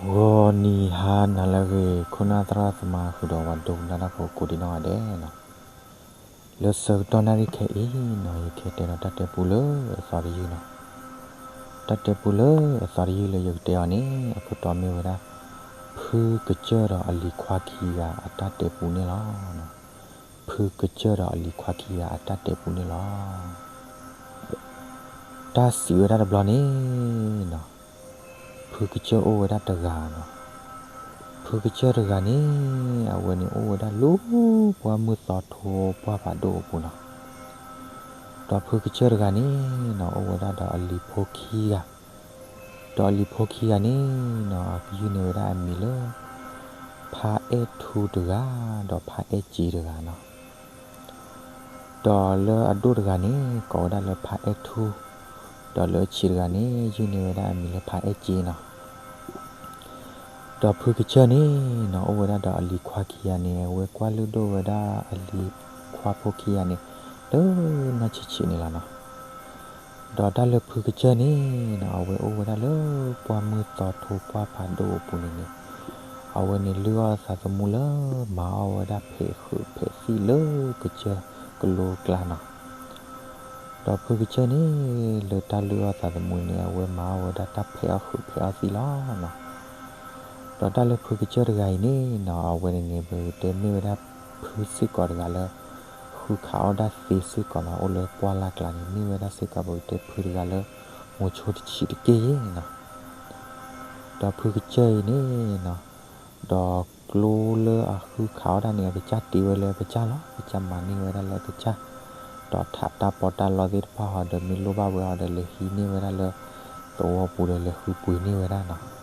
ဂီၤနံၤဟါနၤလၢအဂ့ၤ ခိၣ်နၢ်သရၣ်သမါဃုာ်ဒီးပှၤဒိကနၣ်တၢ်ဖိကိးဒံးနီၢ်ဂၤဒဲးနီၤ, လၢဆၢကတီၢ်နၣ်ရံၣ်ခဲအံၤနီၤ ယကတဲဒီးတၢ်တဲပူလၢအသီတယုၢ်နီၤ. တၢ်တဲပူလၢအသီတယုၢ်လၢယကတဲအီၤန့ၣ် အခိၣ်တီမ့ၢ်ဝဲဒၣ် ဖုကစၢၢ်ဒီးအလံၤခွါခံဂၤအတၢ်တဲပူန့ၣ်လီၤ. ဖုကစၢၢ်ဒီးအလံၤခွါခံဂၤအတၢ်တဲပူန့ၣ်လီၤ. တၢ်စံးဝဲဒၣ်တဘျီန့ၣ်နီၤ, ဖုကစၢၢ်အိၣ်ဝဲဒၣ်တဂၤနီၤ. ဖုကစၢၢ်တဂၤန့ၣ် အဝဲန့ၣ်အိၣ်ဝဲဒၣ်လၢပှၢ်မုၢ်သီထိပှၢ်ဖးဒိၣ်အပူၤနီၤ. ဒီးဖုကစၢၢ်တဂၤန့ၣ်နီၤ အိၣ်ဝဲဒၣ်ဒီးအလံၤဖိခံဂၤ, ဒီးအလံၤဖိခံဂၤန့ၣ်နီၤ အကယုၢ်န့ၢ်ဝဲဒၣ်အမံၤလၢ ဖါအဲၣ်ထူတဂၤ ဒီးဖါအဲၣ်စ့တဂၤနီၤ. ဒီးလၢအဒိၣ်တဂၤန့ၣ် ကိးဝဲဒၣ်လၢဖါအဲၣ်ထူ, ဒီးလၢအဆံးတဂၤန့ၣ် ယုၢ်န့ၢ်ဝဲဒၣ်အမံၤလၢဖါအဲၣ်စ့နီၤ. ဒီးဖုကစၢၢ်န့ၣ်နီၤ အိၣ်ဝဲဒၣ်ဒီးအလံၤခွါခံဂၤန့ၣ် အဝဲကွၢ်လုၢ်ဒိၣ်ဝဲဒၣ်အလံၤခွါဖိခံဂၤန့ၣ် လၢနီၢ်ဆံးဆံးန့ၣ်လီၤနီၤ. ဒီးတၢ်လၢဖုကစၢၢ်န့ၣ်နီၤ အဝဲအိၣ်ဝဲဒၣ်လၢပှၢ်မုၢ်သီထိပှၢ်ဖးဒိၣ်အပူၤန့ၣ်န့ၣ် အဝဲန့ၣ်လုၢ်အီၣ်သးသမူလၢမၤအီၣ်ဝဲဒၣ်ဖဲးဃုာ်ဖဲးသံၣ်လၢကစၢၢ်ကလိကျါနီၤ. ဒီးဖုကစၢၢ်န့ၣ် လၢတၢ်လုၢ်အီၣ်သးသမူန့ၣ် အဝဲမၤအီၣ်ဝဲဒၣ်တၢ်ဖဲးအီၣ်ဃုာ်ဖဲးအီၣ်သံၣ်လီၤနီၤ. ဒီးတၢ်လၢဖုကစၢၢ်တဂၤအံၤန့ၣ်နီၤ အဝဲန့ၣ်န့ၣ် ပကတဲမ့ၢ်ဝဲဒၣ်ဖုစ့ၢ်ကီးတဂၤလၢ ဃုခးအီၣ်ဒၣ်သ့စ့ၢ်ကီးနီၤ, အိၣ်လၢပှၢ်လၢ်ကျါန့ၣ် မ့ၢ်ဝဲဒၣ်စ့ၢ်ကီးပကတဲဖုတဂၤလၢ မိၤဆိတဆံးတက့ၢ်ယဲနီၤ. ဒီးဖုကစၢၢ်အံၤန့ၣ်နီၤ ဒီးကျိလၢအဃုခးအီၣ်ဒၣ်န့ၣ် အကစၢ်တ့ဝဲလၢအကစၢ်လီၤ, ကစၢ်မၤန့ၢ်ဝဲဒၣ်လၢအကစၢ်, ဒီးထးတၢ်ပီးတၢ်လီသ့ၣ်တဖၣ်ဟီဒီး မ့ၢ်လိၣ်ဘၣ်ဝဲအီၤဒီး လဲၤဟံးန့ၢ်ဝဲဒၣ်လၢသဝီပူၤဒီး လဲၤဃုပှ့ၤန့ၢ်ဝဲဒၣ်နီၤ.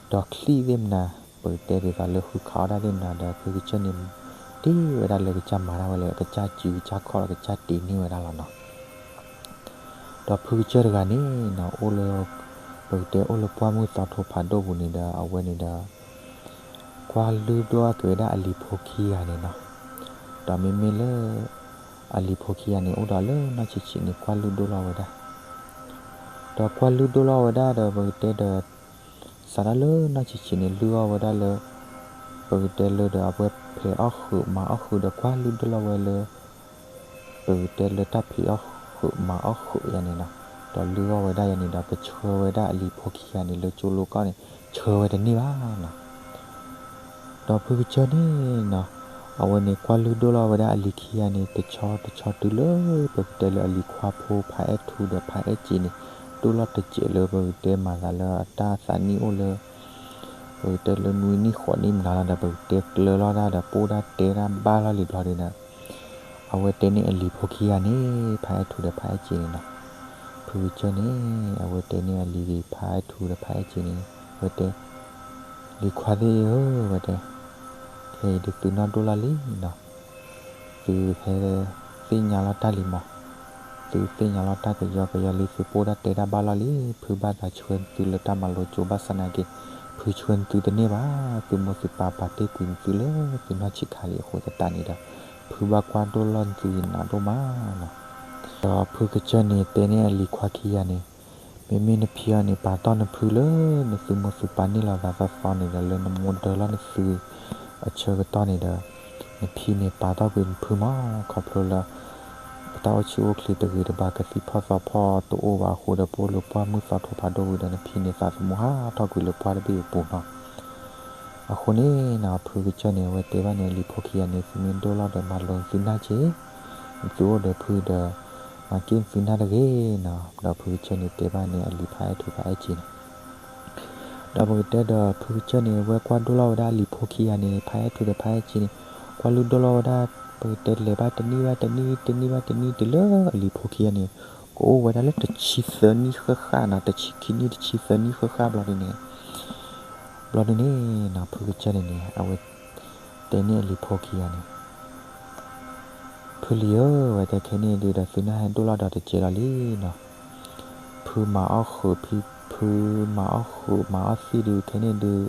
ဒီးချံသ့ၣ်မနၤ ပကတဲဒ်သိးလၢဃုခးအီၣ်ဒၣ်သ့ၣ်မနၤဒီး ဖုကစၢၢ်န့ၣ် တ့ဝဲဒၣ်လၢကစၢ်မၤတၢ်ဝဲလၢ အကစၢ်စုကစၢ်ခီၣ်ဒီး ကစၢ်တ့န့ၢ်ဝဲဒၣ်လီၤနီၤ. ဒီးဖုကစၢၢ်တဂၤန့ၣ်နီၤ အိၣ်လၢ ပကတဲအိၣ်လၢပှၢ်မုၢ်သီထိဖးဒိၣ်ပူၤန့ၣ်ဒီး အဝဲန့ၣ်ဒီး ကွၢ်လုၢ်ဒိၣ်အက့ၤဝဲဒၣ်အလံၤဖိခံဂၤန့ၣ်နီၤ. ဒီးမ့မ့ၢ်လၢ အလံၤဖိခံဂၤန့ၣ် အိၣ်ဒီးလၢနီၢ်ဆံးဆံးန့ၣ် ကွၢ်လုၢ်ဒိၣ်လီၤဝဲဒၣ် ဒီးကွၢ်လုၢ်ဒိၣ်လီၤဝဲဒၣ်ဒီး ပကတဲဒီး စးထီၣ်လၢနီၢ်ဆံးဆံးန့ၣ် လုၢ်အီၣ်ဝဲဒၣ်လၢ ပကတဲလၢဒီးအဝဲဖဲးအီၣ်ဃုာ်မၤအီၣ်ဃုာ်ဒီး ကွၢ်လုၢ်ဒိၣ်လီၤဝဲလၢ ပကတဲလၢတၢ်ဖဲးအီၣ်ဃုာ်မၤအီၣ်ဃုာ်ယၤန့ၣ်နီၤ. ဒီးလုၢ်အီၣ်ဝဲဒၣ်ယၤန့ၣ်ဒီး ကဆှၢဝဲဒၣ်အလံၤဖိခံဂၤန့ၣ် လၢကၠိလိကီၢ်န့ၣ် ဆှၢဝဲတန့ၢ်ဘၣ်နီၤ. ဒီးဖုကစၢၢ်န့ၣ်နီၤ အဝဲန့ၣ်ကွၢ်လုၢ်ဒိၣ်လီၤဝဲဒၣ်အလံၤခံဂၤန့ၣ် တဆီတဆီတုၤလၢ ပကတဲလၢအလံၤခွါဖိဖါအဲၣ်ထူဒီးဖါအဲၣ်စ့န့ၣ် ဒိၣ်လီၤတစဲးလၢပကတဲမၤသးလၢအတၢ်သးနံၣ်အိၣ်လၢ ပကတဲလၢနွံနံၣ်ဃိးနံၣ်မနုၤလီၤဒီး ပကတဲကျၢၤလီၤတၢ်ဒီး ပအိၣ်ဒၣ်တဲဒၣ်ဘၣ်လီၤလံၤဘျီဒုန့ၣ် အဝဲတဲန့ၢ်အလံၤဖိခံဂၤန့ၣ် ဖါအဲၣ်ထူဒီးဖါအဲၣ်စ့န့ၣ်နီၤ. ဖုကစၢၢ်န့ၣ် အဝဲတဲန့ၢ်အလံၤဖါအဲၣ်ထူဒီးဖါအဲၣ်စ့န့ၣ် အဝဲတဲ လံၤခွါသ့ၣ်ဧၢ အဝဲတဲ ခဲအံၤဒုးသုနီၢ်ဒိၣ်လီၤလံနီၤ. သုဟဲသ့ၣ်ညါလီၤတၢ်လံမး, သုသ့ၣ်ညါလီၤတၢ်ကယီကယီလံ သုပအိၣ်ဒၣ်တဲဒၣ်ဘၣ်လီၤလံ. ဖုဘၣ်သးဆှၢသုလၢတၢ်မၤလိကၠိဘၣ်ဆၣ်နာ်က့ ဖုဆှၢသုတန့ၢ်ဘၣ်. သုမိၢ်သုပၢ်ပာ်တ့ၢ်ကွံာ်သုလၢသုနီၢ်ဆံးခါလံအဃိသတးန့ၣ်ဒီး ဖုဘၣ်ကွၢ်ဒိၣ်လီၤသုယနးဒိၣ်မးနီၤ. ဒီးဖုကစၢၢ်န့ၣ်တဲန့ၢ်အလံၤခွါခံဂၤန့ၣ် မ့မ့ၢ်နဖံအီၤန့ၣ် ပာ်တီၢ်နဖုလၢနသုမိၢ်သုပၢ်န့ၢ်လီၤသးသီသီန့ၣ်ဒီး လၢနမိၢ်ဒၢလီၤနသုအဆၢကတီၢ်န့ၣ်ဒီး နဖံန့ၣ်ပာ်တီၢ်ကွံာ်နဖုမး ခီဖျိလၢ အတၢ်အိၣ်ဆူၣ်အိၣ်ချ့တဂ့ၤတဘၣ် ကသံၣ်ဖီၣ်သီဖီၣ်တအိၣ်ဘၣ်အဃိဒီး ပအိၣ်လၢပှၢ်မုၢ်သီထိဖးဒိၣ်ဝံၤဒီး နဖံန့ၣ်သးသမူဟးထီၣ်ကွံာ်လၢပှၢ်တဘ့ၣ်အပူၤနီၤ. အဃိန့ၣ်နီၤ ဖုကစၢၢ်န့ၣ် အဝဲတဲဘၣ်န့ၣ် အလံၤဖိခံဂၤန့ၣ် သုမ့ၢ်ဒိၣ်လီၤဒီးမၤလိသုနၢ်က့ၤ, သုအိၣ်ဒီးဖုဒီး မၤက့ၢ်သုနၢ်တဂ့ၤနီၤ. ဒီးဖုကစၢၢ်န့ၣ်တဲဘၣ်န့ၣ် အလံၤဖါအဲၣ်ထူဖါအဲၣ်စ့န့ၣ် ဒီးပကတဲဒီးဖုကစၢၢ်န့ၣ် အဝဲကွၢ်ဒိၣ်လီၤဝဲဒၣ်အလံၤဖိခံဂၤန့ၣ် ဖါအဲၣ်ထူဒီးဖါအဲၣ်စ့န့ၣ် ကွၢ်လုၢ်ဒိၣ်လီၤဝဲဒၣ် ပကတဲလဲၤဘၣ်တနံၣ်ဘၣ်တနံၣ် တနံၣ်ဘၣ်တနံၣ် တုၤလၢအလံၤဖိခံဂၤန့ၣ် ကအိၣ်ဝဲဒၣ်လၢတဆံသၢနံၣ်ဃၣ်ဃၣ်နီၤ တဆံခံနံၣ်တဆံသၢနံၣ်ဃၣ်ဃၣ်ဘျီဒုန့ၣ် ဘျီဒုန့ၣ်နီၤ ဖုကစၢၢ်န့ၣ်န့ၣ် အဝဲတဲန့ၢ်အလံၤဖိခံဂၤန့ၣ် ဖုလံၤဧၢ ဝဲတဲခဲန့ၣ်ဒုးဒီးသုနၢ်ဟဲဒိၣ်လီၤဒီးတစဲးလီၤလံနီၤ. ဖုမၤအီၣ်ဃုာ်ဖံ ဖုမၤအီၣ်ဃုာ်မၤအီၣ်သံၣ်ဒုးခဲန့ၣ်ဒုး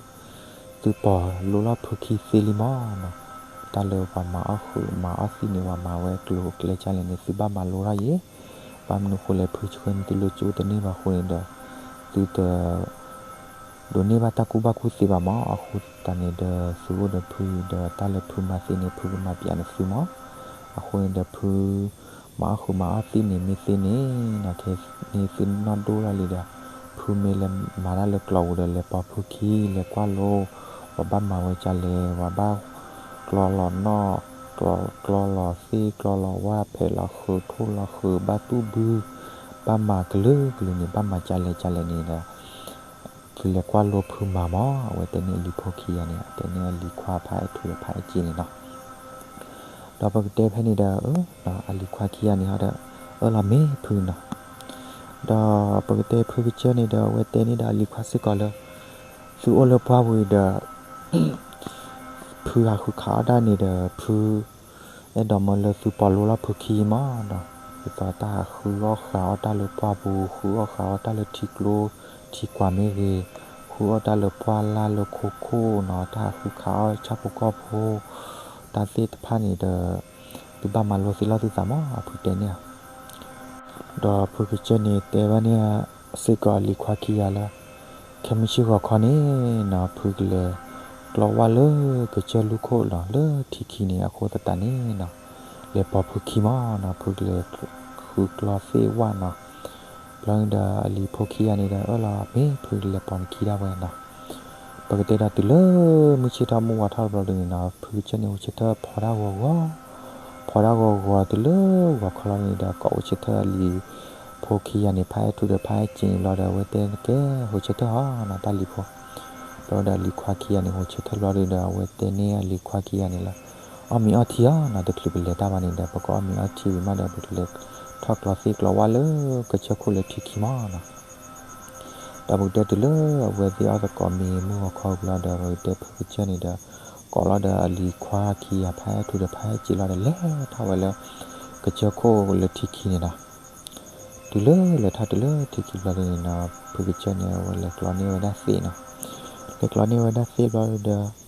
သုပိာ်လိလီၤဖုခံသ့လံမးနီၤ. တၢ်လၢပှၤမၤအီၣ်ဃုာ်မၤအီၣ်သံၣ်န့ၣ် ပှၤမၤဝဲကျိၤကျဲကၢ်လဲၣ်န့ၣ် သုဘၣ်မၤလိထီၣ်ယဲ ဘၣ်မနုၤဃိလဲၣ် ဖုဆှၢသုလၢကၠိတန့ၢ်ဘၣ်အဃိန့ၣ်ဒီး သုတ ဒိးန့ၢ်ဘၣ်တၢ်ကူၣ်ဘၣ်ကူၣ်သ့ဘၣ်မး. အဃိသတးန့ၣ်ဒီး သုအိၣ်ဒီးဖုဒီး တၢ်လၢဖုမၤသ့န့ၣ် ဖုကမၤပျးနသုမး. အဃိန့ၣ်ဒီး ဖုမၤအီၣ်ဃုာ်မၤအီၣ်သ့ၣ်န့ၣ်မ့ၢ်သ့န့ၣ်နီၤ, ခဲန့ၣ်သုနီၢ်ဒိၣ်လီၤလံဒီး ဖုမ့ၢ်လဲၤမၤတၢ်လၢကျီပူၤဒီး လဲၤပိာ်ဖုခံ လဲၤကွၢ်လိ, ပှၤဘၣ်မၤဝဲဒ်လဲၣ်, ပှၤဘၣ်ကျီလီၤနီၣ်, ကျီလီၤသ့ၣ်, ကျီလီၤဝၣ်, ဖဲးလီၤဃုာ်, ထိၣ်လီၤဃုာ်, ဘၣ်တူၢ်ဘု, ဘၣ်မၤကလုာ်ကလုာ်န့ၣ်, ဘၣ်မၤဒ်လဲၣ်ဒ်လဲၣ်န့ၣ်ဒီး သုလဲၤကွၢ်လိဖုမၤမး. အဝဲတဲန့ၢ်အလံၤဖိခံဂၤန့ၣ်, တဲန့ၢ်အလံၤခွါဖးအဲၣ်ထူဒီးဖးအဲၣ်က့န့ၣ်နီၤ. ဒီးပကတဲဖဲန့ၣ်ဒီး အလံၤခွါခံဂၤန့ၣ်ဒီး အၢၣ်လီၤမ့ၢ်ဖုနီၤ. ဒီးပကတဲဖုကစၢၢ်န့ၣ်ဒီး အဝဲတဲန့ၢ်ဒီးအလံၤခွါစ့ၢ်ကီးလၢ သုအိၣ်လၢပှၢ်ပူၤအံၤဒီး ဖုဟးဃုခးအီၣ်ဒၣ်န့ၣ်ဒီး ဖုအဲၣ်ဒိးမၢလၢသုပိာ်လိလီၤဖုခံမးနီၤ. ဒ်သိးတၢ်ဟးဃုအီၣ်ဃုအီၣ်တၢ်လၢပှၢ်ပူၤ, ဃုအီၣ်ဃုအီၣ်တၢ်လၢထံကျိထံကွၢ်မ့ၢ်ဂ့ၤ, ဃုအီၣ်တၢ်လၢပှၢ်လၢ်လၢခိခိၣ်နီၤ, တၢ်ဟးဃုခးအီၣ်ဆၣ်ဖိကီၢ်ဖိ တၢ်သ့ၣ်တဖၣ်န့ၣ်ဒီး သုဘၣ်မၤလိသ့လီၤသုသးမး, အဖုတဲန့ၢ်အီၤ. ဒီးဖုကစၢၢ်န့ၣ်တဲဘၣ်န့ၢ်စ့ၢ်ကီးအလံၤခွါခံဂၤလၢ ခဲမုၢ်ဆ့ၣ်ဂီၤခီန့ၣ်နီၤ, ဖုကလဲၤကျီဝၣ်လၢကစၢၢ်လူၢ်ခိၣ်လီၤ, လၢထံခံန့ၣ်. အဃိသတးန့ၣ်နီၤ, လဲၤပိာ်ဖုခံမးနီၤ, ဖုကလဲၤဃုကျီသ့ၣ်ဝၣ်နီၤ. ဘျီန့ၣ်ဒီးအလံၤဖိခံဂၤန့ၣ်ဒီး အၢၣ်လီၤ မ့ၢ်ဖုကလဲၤပိာ်နခံဒၣ်ဝဲနီၤ. ပကတဲဒီးတုၤလၢမုၢ်ဆ့ၣ်ထီၣ်မုၢ်ဝါထီၣ်တဘျီဒ်န့ၣ်နီၤ, ဖုကစၢၢ်န့ၣ်အိၣ်ဆၢထၢၣ်ဖီတၢ်ဂီၤဂီၤ, ဖီတၢ်ဂီၤဂီၤတုၤလၢဂီၤခီလီၤန့ၣ်ဒီး ကိးအိၣ်ဆၢထၢၣ်အလံၤဖိခံဂၤန့ၣ် ဖးအဲၣ်ထူဒီးဖးအဲၣ်က့န့ၣ်ဘျီဒီး အဝဲတဲကဲ ဟိုဆၢထၢၣ်ဟီနီၤ တၢ်လံၤဖိ. ဘျီဒီးအလံၤခွါခံဂၤန့ၣ် ဟိုဆၢထၢၣ်ဘျီဒုဒီး အဝဲတဲန့ၢ်အလံၤခွါခံဂၤန့ၣ်လၢ အီၣ်မ့ၤအီထံအီၤနီၤ, တချုးပလဲၤတၢ်ဘၣ်န့ၣ်ဒီး ပကအီၣ်မ့ၤအီထံဝံၤမးဒီး ပကလဲၤထီၣ်ကျီသ့ၣ်ကျီဝၣ်လၢကစၢၢ်ခိၣ်လၢထံခံမးနီၤ. ဒီးပကတဲတုၤလၢအဝဲသ့ၣ်အီၣ်သကိးမ့ၤမုၢ်ဂီၤခီဘျီဒီး ပကတဲဖုကစၢၢ်န့ၣ်ဒီး ကိးလီၤဒီးအလံၤခွါခံဂၤဖးအဲၣ်ထူဒီးဖးအဲၣ်က့လီၤဒီး လဲၤထီၣ်ဝဲလၢကစၢၢ်ခိၣ်လၢထံခံန့ၣ်နီၤ. တုၤလၢလဲၤထီၣ်တုၤလၢထံခံဘျီဒ်န့ၣ်နီၤ, ဖုကစၢၢ်န့ၣ် အဝဲလဲၤကျီန့ၢ်ဝဲဒၣ်သ့ၣ်နီၤ. လဲၤကျီန့ၢ်ဝဲဒၣ်သ့ၣ်ဘျီဒီး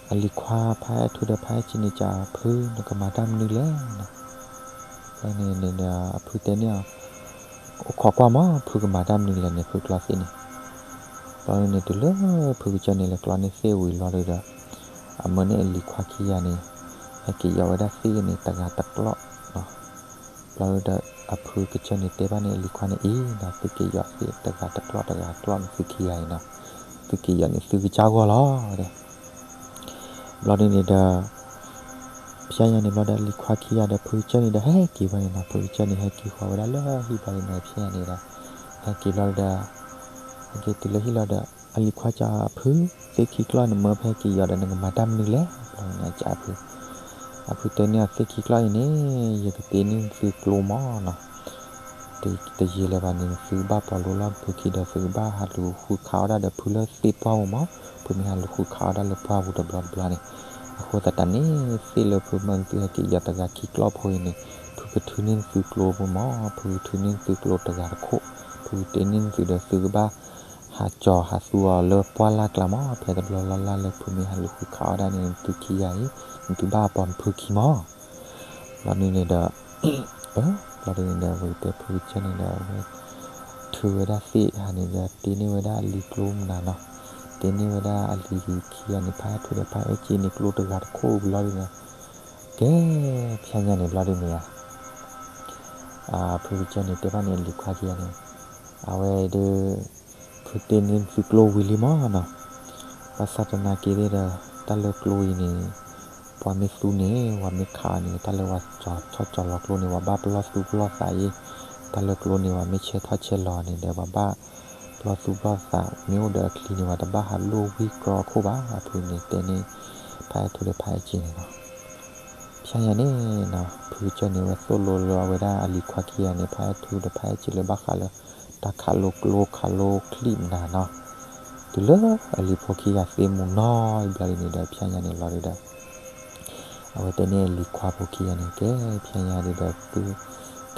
အလံၤခွါဖးအဲၣ်ထူဒီးဖးအဲၣ်က့န့ၣ် ကးဖု နကမၤတၢ်မနုၤလဲၣ်နီၤ. ဘျီန့ၣ်န့ၣ်ဒီး အဖုတဲန့ၢ်အီၤ အိၣ်ခိးကွၢ်မး ဖုကမၤတၢ်မနုၤလဲၣ်န့ၣ် ဖုကျီသ့ၣ်န့ၣ်. ဘျီန့ၣ်တုၤလၢဖုကစၢၢ်န့ၣ် လဲၤကျီန့ၢ်သ့ၣ်ဝံၤလီၤဒုဒီး အမၢန့ၢ်အလံၤခွါခံဂၤန့ၣ် ဟဲက့ၤယီၤဝဲဒၣ်သ့ၣ်န့ၣ် တဂၤတကျီၢ်နီၤ. ဘျီဒီးအဖုကစၢၢ်န့ၣ်တဲဘၣ်န့ၣ်အလံၤခွါန့ၣ် အံၤနီၤ သုက့ၤယီၤသ့ၣ်တဂၤတကျီၢ်တဂၤတကျီၢ်န့ၣ် သုခံဂၤအံၤနီၤ သုက့ၤယီၤန့ၣ် သုကစၢ်ဂီၢ်လီၤ တဲ ဘျီဒ်န့ၣ်ဒီး ဖဲညါန့ၣ်ဘျီဒီး အလံၤခွါခံဂၤဒီး ဖုကစၢၢ်န့ၣ်ဒီး ဟဲက့ၤဘၣ်န့ၣ်နီၤ ဖုကစၢၢ်န့ၣ် ဟဲက့ၤဃီၤဝဲဒၣ်လၢဟံၣ်ဘျီဒ်န့ၣ် ဖဲညါန့ၣ်ဒီး ဟဲက့ၤဘျီဒီး ဟဲက့ၤတုၤလၢဟံၣ်လီၤဒီး အလံၤခွါကးဖု သ့ၣ်ခံကျီၢ်န့ၣ် မၢဖဲက့ၤယီၤဒီး နကမၤတၢ်မနုၤလဲၣ် ဘျီန့ၣ်ကးဖု အဖုတဲန့ၢ်အီၤ သ့ၣ်ခံကျီၢ်အံၤန့ၣ် ယကတ့န့ၢ်သုကျိမးနီၤ တယံာ်လၢၤဘၣ်န့ၣ် သုကဘၣ်ပီၤလိလီၤဖုခံဒီး သုကဘၣ်ဟးလူၤဃုခးအီၣ်ဒၣ်ဒီးဖုလၢသ့ၣ်ပှၢ်ပူၤမး ဖုမ့ၢ်ဟးလူၤဃုခးအီၣ်ဒၣ်လၢပှၢ်ပူၤတဘျီတဘျီန့ၣ် အဃိသတးန့ၣ် သ့ၣ်လၢဖုမၢနသုဟဲက့ၤယီၤတဂၤခံကျီၢ်ဖိအံၤန့ၣ် ဖုကထုးန့ၢ်သုကျိပူၤမး ဖုကထုးန့ၢ်သုကျိတဂၤတခိၣ် ဖုကတ့န့ၢ်သုဒီး သုကဘၣ်ဟးကၠီၤဟးသူအီၤလၢပှၢ်လၢ်ကျါမး ဖဲတဘျီလၢ်လၢ်လၢဖုမ့ၢ်ဟးလူၤဃုခးအီၣ်ဒၣ်န့ၣ် သုခံဂၤအံၤ နသုဘၣ်ပီၤဖုခံမး ဘျီဒ်န့ၣ်ဒီး ဘျီဒ်န့ၣ်ဒီး ပကတဲဖုကစၢၢ်န့ၣ်ဒီး အဝဲ ထုးဝဲဒၣ်သ့ၣ်ဟးန့ၣ်ဒီး တ့န့ၢ်ဝဲဒၣ်အလံၤကျိမနုၤနီၤ တ့န့ၢ်ဝဲဒၣ်အလံၤခံဂၤန့ၣ် ဖးအဲၣ်ထူဒီးဖးအဲၣ်က့န့ၣ် ကျိတဂၤတခိၣ်ဘျီဒ်န့ၣ် ကဲ ဖဲညါန့ၣ်ဘျီဒ်န့ၣ်ဧါ ဖုကစၢၢ်န့ၣ်တဲဘၣ်န့ၣ် အလံၤခွါခံဂၤန့ၣ် အဝဲဒီး ဖုတ့န့ၢ်သုကျိဝံၤလံမးနီၤ ဘၣ်ဆၣ်သနာ်က့ဒီး တၢ်လၢကျိအံၤန့ၣ် ပှၤမ့ၢ်သူန့ၣ် ပှၤမ့ၢ်ခးအီၤန့ၣ် တၢ်လၢပှၤကၠီၤထီၣ်ကၠီၤလီၤကျိန့ၣ် ပှၤဘၣ်ပလီၢ်သူပလီၢ်သးအံၤ တၢ်လၢကျိန့ၣ် ပှၤမ့ၢ်ဆဲးထီၣ်ဆဲးလီၤန့ၣ်ဒီး ပှၤဘၣ်ပလီၢ်သူပလီၢ်သး မ့ၢ်အိၣ်ဒီးအချံန့ၣ် ပှၤတဘၣ်ဟးလိၣ်ဝံၣ်ကြီအခိၣ်ဘၣ် အဖုန့ၣ်တဲန့ၢ် ဖးအဲၣ်ထူဒီးဖးအဲၣ်က့န့ၣ်နီၤ ဖဲညါန့ၣ်နီၤ ဖုကစၢၢ်န့ၣ် အဝဲသိၣ်လိလၢအဝဲဒၣ်အလံၤခွါခံဂၤန့ၣ် ဖးအဲၣ်ထူဒီးဖးအဲၣ်က့လၢဘၣ်ဃးလၢ တၢ်ခးလိကျိခးလိချံမနုၤနီၤ တုၤလၢအလံၤဖိခံဂၤသ့မူနီၤ ဘျီဒ်န့ၣ်ဒီး ဖဲညါန့ၣ်လီၤဒုဒီး အဝဲတဲန့ၢ်အလံၤခွါဖိခံဂၤန့ၣ် ကဲ ဖဲညါဒုဒီး သုခး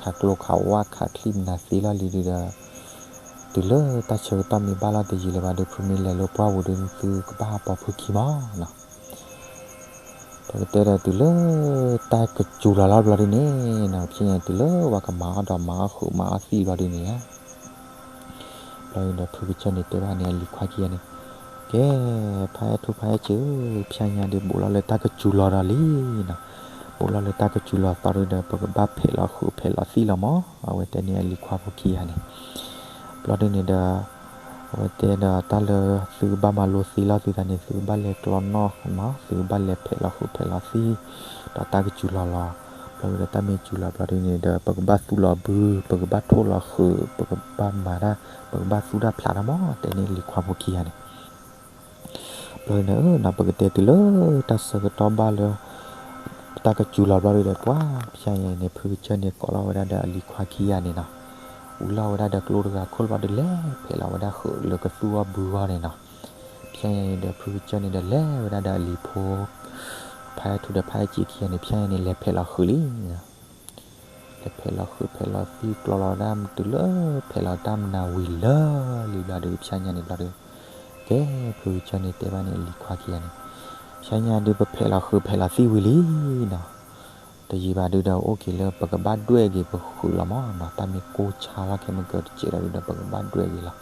ကျိခးဝၣ်ခးချံမနုၤသ့လီၤလံဒုဒီး တုၤလၢတၢ်ဆၢကတီၢ်မ့ၢ်ဘၣ်လီၤတယံာ်လၢၤဘၣ်ဒီး ဖုမ့ၢ်လဲၤလၢပှၢ်ပူၤဒီး သုကဘၣ်ဟးပီၤဖုခံမးနီၤ ပကတဲဒီးတုၤလၢတၢ်ကစူၤလီၤလီၤဘျီဒ်န့ၣ်နီၤ ဖဲညါတုၤလၢပှၤကမၤအီၣ်ဒီးမၤအီၣ်ဃုာ်မၤအီၣ်သံဘျီဒ်န့ၣ်ဧါ ဘျီဒုဒီးဖုကစၢၢ်န့ၣ်တဲဘၣ်န့ၣ် အလံၤခွါခံဂၤန့ၣ် ကဲ, ဖါအဲၣ်ထူဖါအဲၣ်စ့ဧၢ, ဖဲညါဒုးဘူးလီၤလၢတၢ်ကစူၤလီၤဒီးလံနီၤ. ဘူးလီၤလၢတၢ်ကစူၤလီၤသီဒုးဒီး ပကဘၣ်ဖဲးလီၤဃုးဖဲးလီၤသံၣ်လီၤမး, အဝဲတဲန့ၢ်အလံၤခွါဖိခံဂၤန့ၣ်. ဘျီဒုးန့ၣ်ဒီး အဝဲတဲဒီးတၢ်လၢသုကဘၣ်မၤလိသ့လီၤသုသးန့ၣ် သုကဘၣ်လဲၤကျီနီၣ်မး, သုကဘၣ်လဲၤဖဲးလီၤဃုးဖဲးလီၤသံၣ် ဒီးတၢ်ကစူၤလီၤလီၤ. ဘျီဒုးဒီးတၢ်မ့ၢ်စူၤလီၤဘျီဒုးန့ၣ်ဒီး ပကဘၣ်သူၣ်လီၤဘု, ပကဘၣ်ထိၣ်လီၤဃုး, ပကဘၣ်မၤတၢ်, ပကဘၣ်သူၣ်တၢ်ဖျးတၢ်မး, တဲန့ၢ်လံၤခွါဖိခံဂၤန့ၣ်. ဘျီဒုးန့ၣ် ပကတဲတုၤလၢတၢ်ဆၢကတီၢ်ဘၣ်လၢ တၢ်ကစူၤလီၤဘျီဒုးဒီး ပှၤဖဲညါန့ၣ် ဖုကစၢၢ်န့ၣ် ကိးလီၤဝဲဒၣ်ဒီးအလံၤခွါခံဂၤန့ၣ်နီၤ. ဝံၤလီၤဝဲဒၣ်ဒီးကျိတဂၤခိၣ်လၢၤဘျီဒုး လဲၤဖဲးလီၤဝဲဒၣ်ဃုးလၢကသူၣ်အီၣ်ဘုအဂီၢ်န့ၣ်နီၤ. ဖဲညါန့ၣ်ဒီး ဖုကစၢၢ်န့ၣ်ဒီး လဲၤဝဲဒၣ်ဒီးအလံၤဖိ ဖါအဲၣ်ထူဒီးဖါအဲၣ်စ့ခံဂၤန့ၣ် ဖဲညါန့ၣ် လဲၤဖဲးလီၤဃုးလံနီၤ. လဲၤဖဲးလီၤဃုးဖဲးလီၤသံၣ်ကျီလီၤဒၣ်တုၤလၢ ဖဲးလီၤတၢ်မနၤဝံၤလၢာ်လံဘျီဒုး ဖဲညါန့ၣ်ဘျီဒုး ကဲ ဖုကစၢၢ်န့ၣ်တဲဘၣ်န့ၣ်အလံၤခွါခံဂၤန့ၣ်, ဖဲညါဒုးပဖဲးလီၤဃုးဖဲးလီၤသံၣ်ဝံၤလံနီၤ. တယံာ်ဘၣ်ဒုးဒီးအိၣ်က့ၤလၢပကဘၣ်ဒွဲၣ်က့ၤပဃုးလီၤမးနီၤ, တၢ်မ့ၢ်ကိၢ်ဆါလီၤခဲမုၢ်ကၢတစဲးဒီးဒုးဒီး ပကဘၣ်ဒွဲၣ်က့ၤလီၤ.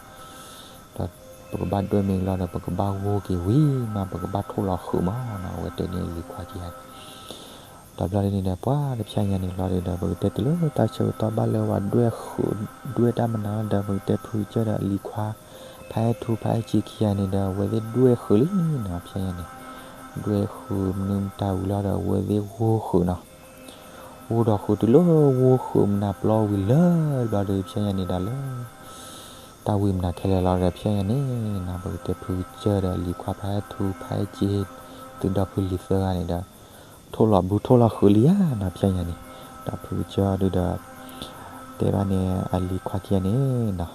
ဒီးပကဘၣ်ဒွဲၣ်မ့ၢ်လီၤဒီး ပကဘၣ်ဂိၢ်က့ၤဝံၤမး ပကဘၣ်ထိၣ်လီၤဃုးမးနီၤ, အဝဲတဲန့ၢ်အလံၤခွါခံဂၤန့ၣ်. ဒီးဘျီဒုးန့ၣ်ဒီး ပှၤတဖဲညါန့ၣ်ဘျီဒုးဒီး ပကတဲတုၤလၢတၢ်ဆၢကတီၢ်ဘၣ်လၢပှၤဒွဲၣ်ဃုး ဒွဲၣ်တၢ်မနၤလီၤဒီး ပကတဲဖုကစၢၢ်ဒီးအလံၤခွါ ဖါအဲၣ်ထူဖါအဲၣ်စ့ခံဂၤန့ၣ်ဒီး အဝဲသ့ၣ်ဒွဲၣ်ဃုးလံနီၤ ဖဲညါန့ၣ်. ဒွဲၣ်ဃုးမနုၤမတၤဝံၤလီၤဒီး အဝဲသ့ၣ်ဂိၢ်ဃုးနီၤ. ဂိၢ်ဒီးဃုးတုၤလၢဂိၢ်ဃုးမနၤပျီဝံၤလၢာ်ဘျီဒုး ဖဲညါန့ၣ်ဒီးလၢ တၢ်ဝံၤမနၤခဲလၢာ်လီၤဒီး ဖဲညါန့ၣ်နီၤ ပကတဲဖုကစၢၢ်ဒီးအလံၤခွါဖါအဲၣ်ထူဖါအဲၣ်စ့ သုးဒီဖုလံၤသၢဂၤန့ၣ်ဒီး ထိၣ်လီၤဘုထိၣ်လီၤဃုးလံဧါနီၤ ဖဲညါန့ၣ်. ဒီးဖုကစၢၢ်ဒုးဒီး တဲဘၣ်န့ၣ်အလံၤခွါခံဂၤန့ၣ်နီၤ,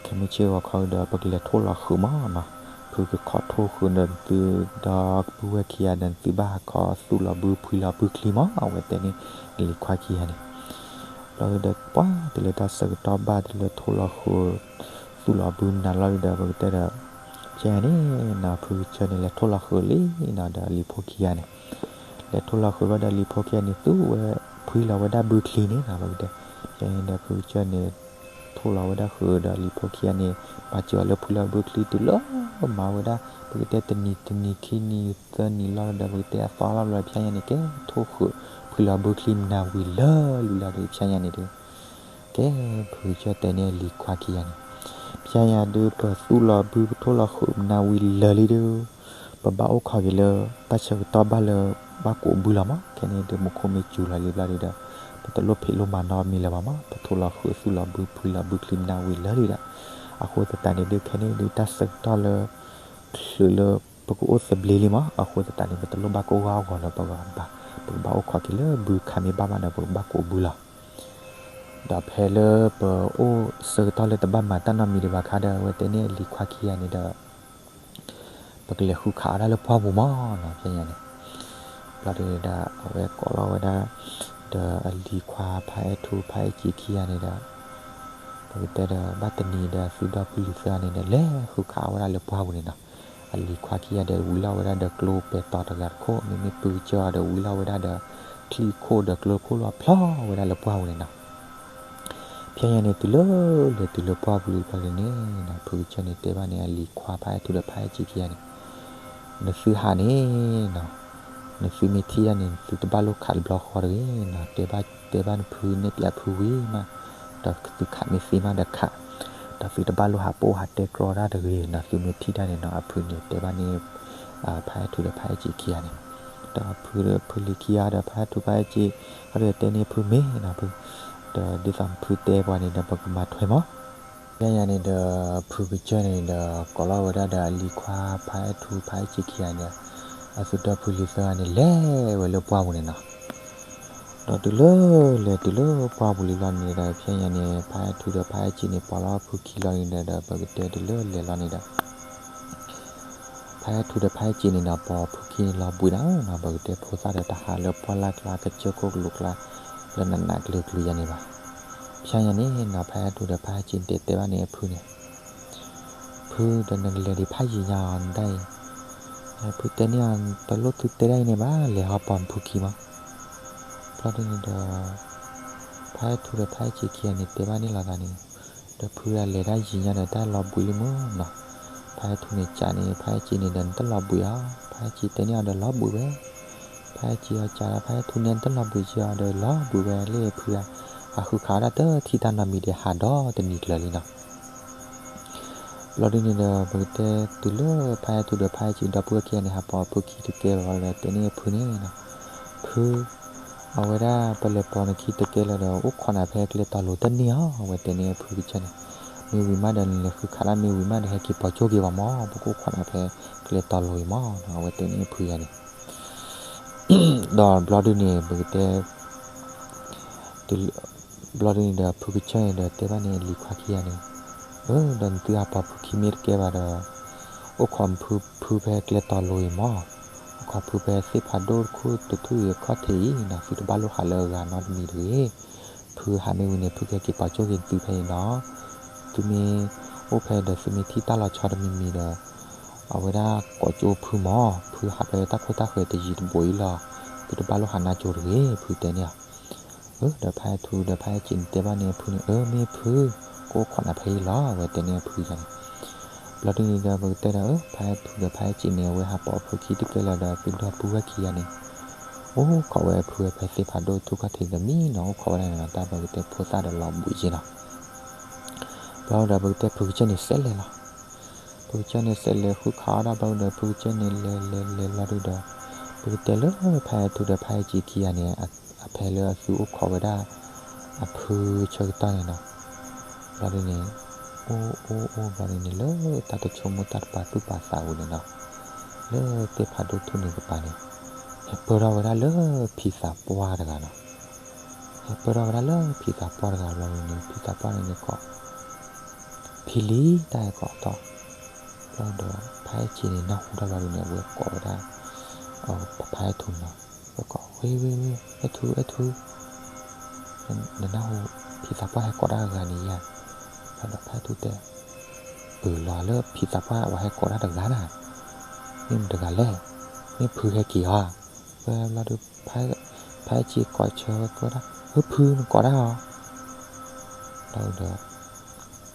ခဲမုၢ်ဆ့ၣ်ဂီၤခီဒီး ပကလဲၤထိၣ်လီၤဃုးမးနီၤ. ဖုကခီထိၣ်ဃုးဒီးသုဒီပုၢ်ဝဲၢ်ခံဂၤဒီး သုဘၣ်ဟးခီသူၣ်လီၤဘုဖှံလီၤဘုချံမး အဝဲတဲန့ၢ်အလံၤခွါခံဂၤန့ၣ်. ဘျီဒုးဒီးပှၤတုၤလၢတၢ်ဆၢကတီၢ်ဘၣ်တုၤလၢထိၣ်လီၤဃုး သူၣ်လီၤဘုမနၤလီၤဒုးဒီး ပကတဲဒီး ဖဲညါန့ၣ်နီၤ ဖုကစၢၢ်န့ၣ် လဲၤထိၣ်လီၤဃုးလံနီၤ ဒီးအလံၤဖိခံဂၤန့ၣ်. လဲၤထိၣ်လီၤဃုးဘျီဒီးအလံၤဖိခံဂၤန့ၣ် သူၣ်ဝဲဖှံလီၤဝဲဒၣ်ဘုချံန့ၣ်နီၤ ပကတဲ. ဖဲညါန့ၣ်ဒီးဖုကစၢၢ်န့ၣ် ထိၣ်လီၤဝဲဒၣ်ဃုးဒီးအလံၤဖိခံဂၤန့ၣ် မၤစၢၤအီၤလၢဖှံလီၤဘုချံတုၤလၢ မၤဝဲဒၣ် ပကတဲတနံၤတနံၤခံနံၤသၢနံၤလီၤဒီး ပကတဲအသီလီၤဘျီ ဖဲညါန့ၣ် ကဲထိၣ်ဃုးဖှံလီၤဘုချံမနၤဝံၤလၢာ်လံလီၤဒီး ဖဲညါန့ၣ်ဒီး ကဲ ဖုကစၢၢ်တဲန့ၢ်အလံၤခွါခံဂၤန့ၣ်, ဖဲညါဒုးပသူၣ်လီၤဘုပထိၣ်လီၤဃုးမနၤဝံၤလၢာ်လံဒုး ပဘၣ်အိၣ်ခိးက့ၤလၢ တၢ်ဆၢကတီၢ်ဘၣ်လၢ ဘၣ်ကိးဘုလီၤမး. ခဲန့ၣ်ဒုးမူခိၣ်မ့ၢ်စူၤလီၤလံဘျီဒုးဒီး ပတလိၣ်ဖံးလိၣ်မၤနီတမံၤလၢၤဘၣ်မး ပထိၣ်လီၤဃုးသူၣ်လီၤဘုဖှံလီၤဘုချံမနၤဝံၤလၢာ်လံဒီး အဃိသတးန့ၣ်ဒုး ခဲန့ၣ်ဒုးတၢ်ဆၢကတီၢ်လၢ ချုးလၢ ပကအိၣ်သဘျ့လံမး အဃိသတးန့ၣ် ပတလိၣ်ဘၣ်ကိၢ်ဂီၢ်ဂီၤလၢပဂီၢ်ဘၣ်. ပကဘၣ်အိၣ်ခိးက့ၤလၢဘုခးမ့ၢ်ဘၣ်မးဒီး ပကဘၣ်ကိးဘုလီၤ. ဒီးဖဲလၢပအိၣ်ဆၢကတီၢ်လၢတဘၣ်မၤတၢ်နီတမံၤဒံးဘၣ်ခါဒီး အဝဲတဲန့ၢ်အလံၤခွါခံဂၤန့ၣ်ဒီး ပကလဲၤဃုခးဝဲဒၣ်လၢပှၢ်ပူၤမးနီၤ ဖဲညါန့ၣ်. ဘျီဒုးဒီး အဝဲကိးလီၤဝဲဒၣ် ဒီးအလံၤခွါဖါအဲၣ်ထူဖါအဲၣ်စ့ခံဂၤန့ၣ်ဒီး ပကတဲဒီး ဘၣ်တနံၤဒီး သုးဒီဖုလံၤသၢဂၤန့ၣ်ဒီး လဲၤဃုခးဝဲဒၣ်လၢပှၢ်ပူၤန့ၣ်နီၤ. အလံၤခွါခံဂၤဒီး ဝံၤလီၤဝဲဒၣ်ဒီးကျိပဲာ်တီၤတဂၤတခိၣ်, မ့မ့ၢ်ဖုကစၢၢ်အီၤဒီး ဝံၤလီၤဝဲဒၣ်ဒီး ချံၣ်ခိၣ်ဒီးကျိခိၣ်လီၤဖျီဝဲဒၣ်လၢပှၢ်ပူၤန့ၣ်နီၤ. ဖဲညါန့ၣ် တုၤလၢလဲၤတုၤလၢပှၢ်ပူၤလံဘျီဒုးန့ၣ်နီၤ ဖုကစၢၢ်န့ၣ် တဲဘၣ်န့ၣ် အလံၤခွါဖါအဲၣ်ထူဒီးဖါအဲၣ်စ့ခံဂၤန့ၣ် နသုဟးန့ၣ်နီၤ, နသုမ့ၢ်ထံၣ်ဒၣ်န့ၣ် သုတဘၣ်လိၣ်ခးတဘျီဃီတဂ့ၤနီၤ, တဲဘၣ် တဲဘၣ်နဖုနဲၣ်ပျးဖုဝံၤမး, ဒီးသုခးမ့ၢ်သ့မးဒီးခး, ဒီးသုတဘၣ်လိၣ်ဟးပိၢ်ဟးတဲကြီတၢ်တဂ့ၤနီၤ, သုမ့ၢ်ထံၣ်ဒၣ်န့ၣ်နီၤ အဖုန့ၣ်တဲဘၣ်န့ၣ် ဖါအဲၣ်ထူဒီးဖါအဲၣ်စ့ခံဂၤန့ၣ်, ဒီးဖုဖုလံၤခံဂၤဒီးဖါအဲၣ်ထူဖါအဲၣ်စ့ အဒိတဲန့ၢ်ဖုမ့ၢ်နီၤ, ဒီးဒ်သိးဖုတဲပှၤန့ၣ်ဒီး ပကမၤထွဲမး. ဖဲညါန့ၣ်ဒီး ဖုကစၢၢ်န့ၣ်ဒီး ကိးလီၤဝဲဒၣ်ဒီးအလံၤခွါဖါအဲၣ်ထူဖါအဲၣ်စ့ခံဂၤန့ၣ်ဒီး အသုးဒီဖုလံၤသၢဂၤန့ၣ် လဲၤဝဲလၢပှၢ်ပူၤန့ၣ်နီၤ. ဒီးတုၤလၢလဲၤတုၤလၢပှၢ်ပူၤလံလီၤန့ၣ်ဒီး ဖဲညါန့ၣ် ဖါအဲၣ်ထူဒီးဖါအဲၣ်စ့န့ၣ် ပိာ်လီၤဖုခံလီၤန့ၣ်ဒီး ဒီးပကတဲတုၤလၢလဲၤလီၤန့ၣ်ဒီး ဖါအဲၣ်ထူဒီးဖါအဲၣ်စ့န့ၣ်နီၤ ပိာ်ဖုခံန့ၣ်လီၤဘှံးနၤနီၤ, ပကတဲဖိသၣ်ဒီးတဟးလၢပှၢ်လၢ်ကျါ ကစၢၢ်ခိၣ်ကလူးကျါ လၢနးနးကလုာ်ကလုာ်ယၤန့ၣ်ဘၣ်. ဖဲညါန့ၣ်နီၤ ဖါအဲၣ်ထူဒီးဖါအဲၣ်စ့န့ၣ် တဲဘၣ်န့ၣ်အဖုန့ၣ်, ဖုဒီးနကလဲၤဒံးဖးယံာ်ညါအီၤနဒၣ်အံၤ, ဖုတဲန့ၢ်အီၤ တလိၣ်သုတဲဒၣ်အံၤန့ၣ်ဘၣ်, လဲၤဟီပိာ်နဖုခံမး. ဘျီဒ်န့ၣ်ဒီး ဖါအဲၣ်ထူဒီးဖါအဲၣ်စ့ခံဂၤန့ၣ် တဲဘၣ်န့ၣ်လီၤသးန့ၣ်, ဒီးဖုဒၣ်လဲၤဒၣ်ယံာ်ညါဒီးတၢ်လီၤဘှံးလံမးနီၤ, ဖါဟဲထူန့ၣ်ကးန့ၣ် ဖါဟဲစံန့ၣ်ဒီး နတလီၤဘှံးအီၤ, ဖါဟဲစံတဲန့ၢ်အီၤဒီးလီၤဘှံးဝဲ, ဖါဟဲစံအီၤကးဒီး ဖါဟဲထူန့ၣ် နတလီၤဘှံးက့ၤအီၤဒီးလီၤဘှံးဝဲလၢဖုဂၤ, အဃုခးဝဲဒၣ်တထံၣ်တၢ်နီတမံၤဒီးဟးဒီတနံၤကျၢၤလံနီၤ. ဘျီဒုန့ၣ်ဒီး ပကတဲတုၤလၢဖါဟဲထူဒီးဖါဟဲစံဒီပုၢ်ဝဲၢ်ခံဂၤန့ၣ် ဟးပိာ်ဖုခံတကဲလီၤဒီးတဲန့ၢ်ဖုန့ၣ်နီၤ, ဖု အဝဲဒၣ်ပလဲၤပိာ်နခံတကဲလၢၤဒီး အိၣ်ခိးနၤဖဲကျဲတီၤလိၤတန့ၢ်ဧါ, အဝဲတဲန့ၢ်ဖုကစၢၢ်န့ၣ်, မ့ၢ်ဝံၤမးဒီးနလဲၤဃုခးဒၣ် မ့ၢ်ဝံၤမးဒီး ဟဲက့ၤပိာ်ကၠိက့ၤဘၣ်မး, ပကအိၣ်ခိးနၤဖဲကျဲတီၤလိၤအံၤမး, အဝဲတဲန့ၢ်ဖုယၤန့ၣ် ဒီးဘျီဒုန့ၣ် ပကတဲ ဘျီဒုန့ၣ်ဒီး ဖုကစၢၢ်န့ၣ်ဒီးတဲဘၣ်န့ၢ်လံၤခွါခံဂၤန့ၣ်, အၢ ဒီးနသုဟးပိာ်ဖုခံမ့ၢ်တကဲဘၣ်ဒီး အိၣ်ခိးဖုဖဲကျဲတီၤလိၤအံၤမး, အိၣ်ခိးဖုဖဲသ့ၣ်ဖးဒိၣ်တခူၣ်တထူၣ်အံၤအခီၣ်ထံးအံၤနီၤ, သုတဘၣ်လိၣ်ဟးလၢအဂၤနီတမံၤတဂ့ၤ, ဖုဟးမ့ၢ်ဝံၤန့ၣ် ဖုကဟဲက့ၤပိာ်ကၠိက့ၤသုဖဲအံၤနီၤ, သုမ့ၢ်အိၣ်ဖဲဒီးသုမ့ၢ်ထံၣ်တၢ်လီၤဆီတမံၤမံၤဒီး အဝဲဒၣ်ကိးကၠိဖုမး, ဖုဟးဖဲတၢ်ခိၣ်တၢ်ဃၢၤတယံၤတဘူးအံၤလီၤ, သုတဘၣ်လိၣ်ဟးနါကၠိတဂ့ၤ, ဖုတဲန့ၢ်အီၤ. အၢ ဒီးဖါဟဲထူဒီးဖါဟဲစံန့ၣ်တဲဘၣ်န့ၢ်ဖုန့ၣ်, အၢ မ့ၢ်ဖု, ကအိၣ်ခိးနၤဖဲအံၤလီၤ, အဝဲတဲန့ၢ်ဖုယၤန့ၣ်. ဘျီဒုန့ၣ်ဒီး ပကတဲဒီး အၢ ဖါဟဲထူဒီးဖါဟဲစံန့ၣ် အဝဲဟးပိာ်ဖုခံတကဲလၢၤဒီး သုဒီပုၢ်ဝဲၢ်ခံဂၤန့ၣ် အိၣ်ခိးဝဲဖုဝဲဖဲသ့ၣ်ဖးဒိၣ်ထူၣ်ခီၣ်ထံးတမံၤနီၤ, အိၣ်ခိးဝဲဒၣ်န့ၣ်နီၤ, တၢ်ပကတဲဖိသၣ်ဒီးလီၤဘှံးက့ၤနီၤ. ဘျီဒီးပကတဲဖုကစၢၢ်န့ၣ်စဲးလဲၤလီၤ. ဖုကစၢၢ်န့ၣ်စဲးလဲၤဃုခးအီၣ်ဒၣ်ဘျီဒီး ဖုကစၢၢ်န့ၣ်လဲၤလဲၤလဲၤလီၤဒုဒီး ပကတဲလၢဖါဟဲထူဒီးဖါဟဲစံခံဂၤန့ၣ် အဖဲလၢအသုအိၣ်ခိးဝဲဒၣ် အဖုဆၢကတီၢ်န့ၣ်နီၤ. ဘျီဒုန့ၣ် အိၣ်အိၣ်အိၣ်ဘျီဒုန့ၣ် လၢတၢ်တဆိကမိၣ်တၢ်တပာ်သူၣ်ပာ်သးဝံၤန့ၣ်နီၤ, လၢသ့ၣ်ဖးဒိၣ်ထူၣ်န့ၣ်တပၤန့ၣ် ဟဲပၢၢ်ထီၣ်ဝဲဒၣ်လၢဖံသးပှၢ်တဂၤနီၤ. ဟဲပၢၢ်ထီၣ်ဝဲဒၣ်လၢဖံသးပှၢ်တဂၤဘျီဒုန့ၣ် ဖံသးပှၢ်န့ၣ်န့ၣ်ကိး ဖံလံ တၢ်ဟဲကိးထီၣ်, ဘျီဒီး ဖါဟဲစံန့ၣ် နၢ်ဟူထီၣ်ဘျီဒုန့ၣ် အဝဲကိးဝဲဒၣ် ဖါဟဲထူန့ၣ်နီၤ, ဝဲကိး ဝ့ ဝ့ ဝ့ ဟဲထူ ဟဲထူ, နနၢ်ဟူ ဖံသးပှၢ်ဟဲကိးတၢ်ဂၤန့ၣ်ယါ, ဘျီဒီးဖါဟဲထူတဲ အၢ လီၤလၢဖံသးပှၢ်အဝဲဟဲကိးတၢ်တဂၤနီၤ, မ့ၢ်မတဂၤလဲၣ်, မ့ၢ်ဖုဟဲက့ၤအီၤ, ဝဲဘျီဒီး ဖါဟဲစံကိးဆၢဝဲကိးဒၣ် အၢ ဖုနကိးတၢ်အီၤ ဘျီဒီး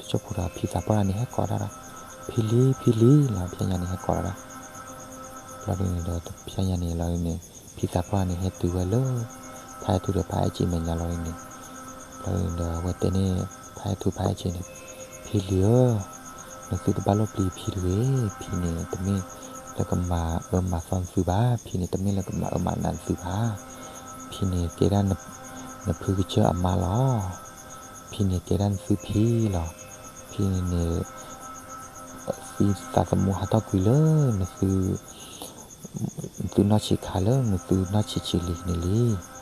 တစိၢ်ဖိဒီး ဖံသးပှၢ်န့ၣ်ဟဲကိးတၢ်ဒီး ဖံလံ ဖံလံ လီၤ ဖဲညါန့ၣ်ဟဲကိးတၢ်, ဘျီဒုန့ၣ်ဒီး ဖဲညါန့ၣ်လီၤန့ၣ် ဖံသးပှၢ်န့ၣ်ဟဲတုၤဝဲလၢ ဖါဟဲထူဒီးဖါဟဲစံမဲာ်ညါလီၤန့ၣ်, ဘျီဒုန့ၣ်ဒီး အဝဲတဲန့ၣ် ဖါဟဲထူဖါဟဲစံန့ၣ်, ဖံလံဧၢ, နသုတဘၣ်လိၣ်ပျံၤဖံတဂ့ၤ, ဖံန့ၣ် တမ့ၢ်လၢကမၤအၢမၤသီနသုဘၣ်, ဖံန့ၣ်တမ့ၢ်လၢကမၤအၢမၤနးနသုဘၣ်, ဖံန့ၣ်ကဲဒၣ် နဖုကစၢၢ်အမါလီၤ. ဖံန့ၣ်ကဲဒၣ်နသုဖံလီၤ. ဖံန့ၣ်န့ၣ် သံသးသမူဟးထီၣ်ကွံာ်လၢ နသုနီၢ်ဆံးခါလၢ နသုနီၢ်ဆံးဆံးလံန့ၣ်လံ.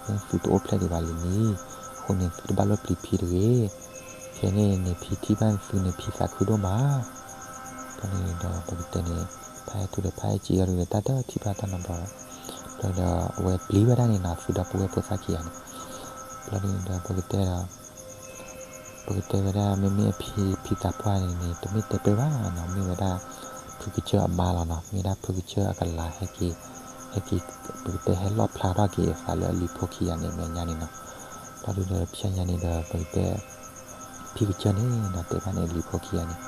နသုတအိၣ်ဖျဲၣ်ဒံးဘၣ်လံန့ၣ်, အဃိန့ၣ် သုတဘၣ်လိၣ်ပျံၤဖံတဂ့ၤ. ခဲန့ၣ်န့ၣ် ဖံထံၣ်ဘၣ်နသုန့ၣ် ဖံသးခုဒိၣ်မး. ဘျီန့ၣ်ဒီး ပကတဲန့ၣ် ဖါဟဲထူဒီးဖါဟဲစံအီၤဒီး တၢ်တထံၣ်ဘၣ်တၢ်နီတဘျီဘၣ်. ဘျီဒီး အဝဲပျံၤဝဲဒၣ်န့ၣ်နီၤ သုဒီပုၢ်ဝဲၢ်ဖိသၣ်ခံဂၤန့ၣ်. ဘျီန့ၣ်ဒီး ပကတဲဒီး ပကတဲဝဲဒၣ် မ့မ့ၢ်အဖံ ဖံသးပှၢ်န့ၣ်န့ၣ် တမ့ၢ်တဲပၢၢ်ဘၣ်နီၤ, မ့ၢ်ဝဲဒၣ် ဖုကစၢၢ်အမါလီၤနီၤ, မ့ၢ်ဒၣ်ဖုကစၢၢ်အကလၤဟဲက့ၤ, ဟဲက့ၤ ပကတဲဟဲလီၣ်ဖျါထီၣ်က့ၤအသးလၢအလံၤဖိခံဂၤန့ၣ် မဲာ်ညါန့ၣ်နီၤ. ဘျီဒုဒီး ဖဲညါန့ၣ်ဒီး ပကတဲ ဖံကစၢၢ်န့ၣ်နီၤ တဲဘၣ်န့ၣ် အလံၤဖိခံဂၤန့ၣ်,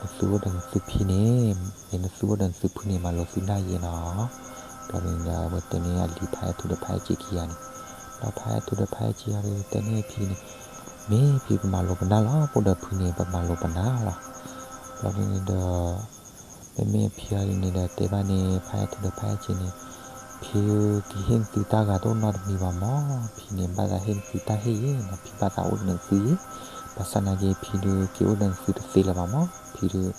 နသုအိၣ်ဒီးနသုဖံန့ၣ်, နသုအိၣ်ဒီးနသုဖုန့ၣ် မၤလိသုနၢ်ယ့နီၤ. ဘျီဒုန့ၣ်ဒီး အဝဲတဲန့ၢ်အလံၤဖါဟဲထူဒီးဖါဟဲစံခံဂၤန့ၣ်, ဒီးဖါဟဲထူဒီးဖါဟဲစံအီၤဒီး တဲန့ၢ်ဖံန့ၣ်, မ့ၢ်ဖံပမၤလိပနၢ်လီၤ, ပအိၣ်ဒီးဖုန့ၣ် ပမၤလိပနၢ်လီၤ. ဘျီဒုန့ၣ်ဒီး မ့မ့ၢ်ဖံအီၤဒ်န့ၣ်ဒီး တဲဘၣ်န့ၣ် ဖါဟဲထူဒီးဖါဟဲစံန့ၣ်, ဖံကဟ့ၣ်နသုတၢ်ဂၤတအိၣ်နီတမံၤဘၣ်မး, ဖံန့ၣ် ဘၣ်သးဟ့ၣ်နသုတၢ်ဟ့ၣ်ယ့နီၤ, ဖံဘၣ်သးအိၣ်ဒီးနသုယ့, ဘၣ်ဆၣ်နာ်က့ ဖံဒုးက့ၤအိၣ်ဒီးနသုတသ့လၢၤဘၣ်မး, ဖံဒုး က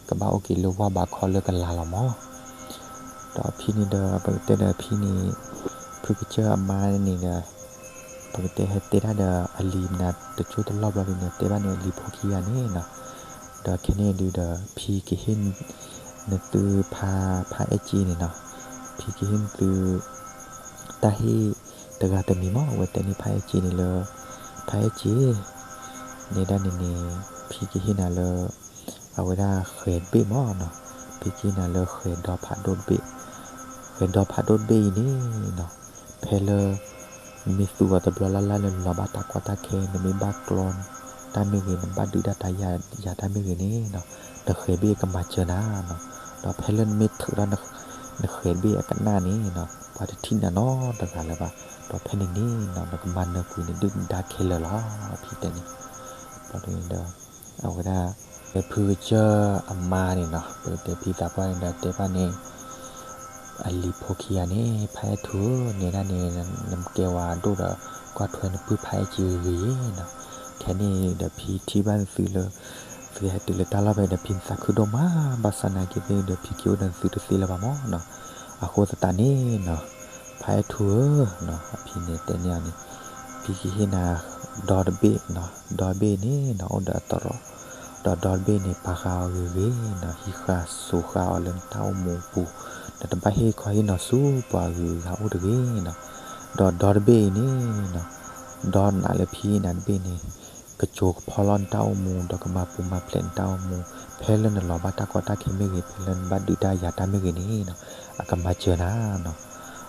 ဘၣ်အိၣ်က့ၤလၢဝၢ်ဘးခီလၢကလၤလီၤမး. ဒီးဖံန့ၣ်ဒီး ပကတဲဒီးဖံန့ၣ်, ဖုကစၢၢ်အမါန့ၣ်ဒီး ပကတဲဟဲတဲတၢ်ဒီးအလံၤမနုၤတကၠိတလီၢ်ဘျီဒုန့ၣ် တဲဘၣ်န့ၣ်အလံၤဖိခံဂၤန့ၣ်နီၤ, ဒီးခဲန့ၣ်ဒုးဒီး ဖံကဟ့ၣ်နသုဖါ ဖါအဲၣ်က့န့ၣ်နီၤ, ဖံကဟ့ၣ်နသု တၢ်ဟ့ၣ်တဂၤတမံၤမး, အဝဲတဲန့ၢ်ဖါအဲၣ်က့န့ၣ်လၢ ဖါအဲၣ်က့ နဲဒၣ်န့ၣ်န့ၣ် ဖံကဟ့ၣ်နၤလၢ အဝဲဒၣ်ဃဲၤတဘ့ၣ်မးနီၤ, ဖံကဟ့ၣ်နၤလၢဃဲၤဒီဖးဒိၣ်တဘ့ၣ်, ဃဲၤဒီဖးဒိၣ်တဘ့ၣ်အံၤန့ၣ်နီၤ, ဖဲလၢ နမ့ၢ်သူအီၤတဘျီလၢ်လၢ်န့ၣ် လီၤဘၣ်တၢ်ကီတၢ်ခဲ, နမ့ၢ်ဘၣ်ကျီ တၢ်မ့ၢ်ဂ့ၤ နဘၣ်ဒုးဒၣ်တၢ်ယၤတၢ်မ့ၢ်ဂ့ၤန့ၣ်နီၤ, နဃဲၤတဘ့ၣ်ကမၤစၢၤနၤနီၤ, ဒီးဖဲလၢနမ့ၢ်ထုးထီၣ် နဃဲၤတဘ့ၣ်အကနၣ်န့ၣ်နီၤ ပှၤတထံၣ်နၤနီတဂၤလၢၤဘၣ်, ဒီးဖဲန့ၣ်န့ၣ်နီၤ နကမၤနၢၤကွံာ်နဒုၣ်နဒါခဲလၢာ်လီၤ ဖံတဲန့ၣ်. ဘျီဒ်န့ၣ်ဒီး အဝဲဒၣ် ဖုကစၢၢ်အမါန့ၣ်နီၤ ပကတဲဖံသးပှၢ်န့ၣ်ဒီးတဲဘၣ်န့ၣ် အလံၤဖိခံဂၤန့ၣ် ဖါအဲၣ်ထူဧၢ နဲဒၣ်န့ၣ် နကဲဝၤဒိၣ်ဒီး ကွၢ်ထွဲနပုၢ်ဖါအဲၣ်က့ဂ့ၤဂ့ၤနီၤ, ခဲန့ၣ်ဒီးဖံထံၣ်ဘၣ်နသုလၢ သုဟဲတုၤလၢတၢ်လီၢ်ဖဲဒီး ဖံသးခုဒိၣ်မး ဘၣ်ဆၣ်နာ်က့သ့ၣ်ဒီး ဖံက့ၤအိၣ်ဒီးနသုတသ့လၢၤဘၣ်မၢ်နီၤ, အဃိသတးန့ၣ်နီၤ ဖါအဲၣ်ထူဧၢနီၤ အဖံန့ၣ်တဲန့ၢ်အီၤန့ၣ် ဖံကဟ့ၣ်နၤ ဒီတဘ့ၣ်နီၤ, ဒီတဘ့ၣ်န့ၣ်နီၤ အိၣ်ဒီးအတရီး, ဒီးဒီတဘ့ၣ်န့ၣ် ပာ်ဃာ်အီၤဂ့ၤဂ့ၤနီၤ, ဟံးဃာ်စိာ်ဃာ်အီၤလၢနတၢ်အိၣ်မူအပူၤ, နတဘၣ်ဟ့ၣ်ခီဟ့ၣ်နီၤဆူပှၤဂုၤဂၤအိၣ်တဂ့ၤနီၤ, ဒီးဒီတဘ့ၣ်အံၤန့ၣ်နီၤ ဒီနးလၢဖံဟ့ၣ်နၤတဘ့ၣ်န့ၣ် ကစိာ်ကဖီလီၤနတၢ်အိၣ်မူ ဒီးကမၤပူၤမၤဖျဲးနတၢ်အိၣ်မူ, ဖဲလၢနလီၤဘၣ်တၢ်ကီတၢ်ခဲမ့ၢ်ဂ့ၤ ဖဲလၢနဘၣ်ဒုးတၢ်ယၤတၢ်မ့ၢ်ဂ့ၤန့ၣ်နီၤ အကမၤစၢၤနၤနီ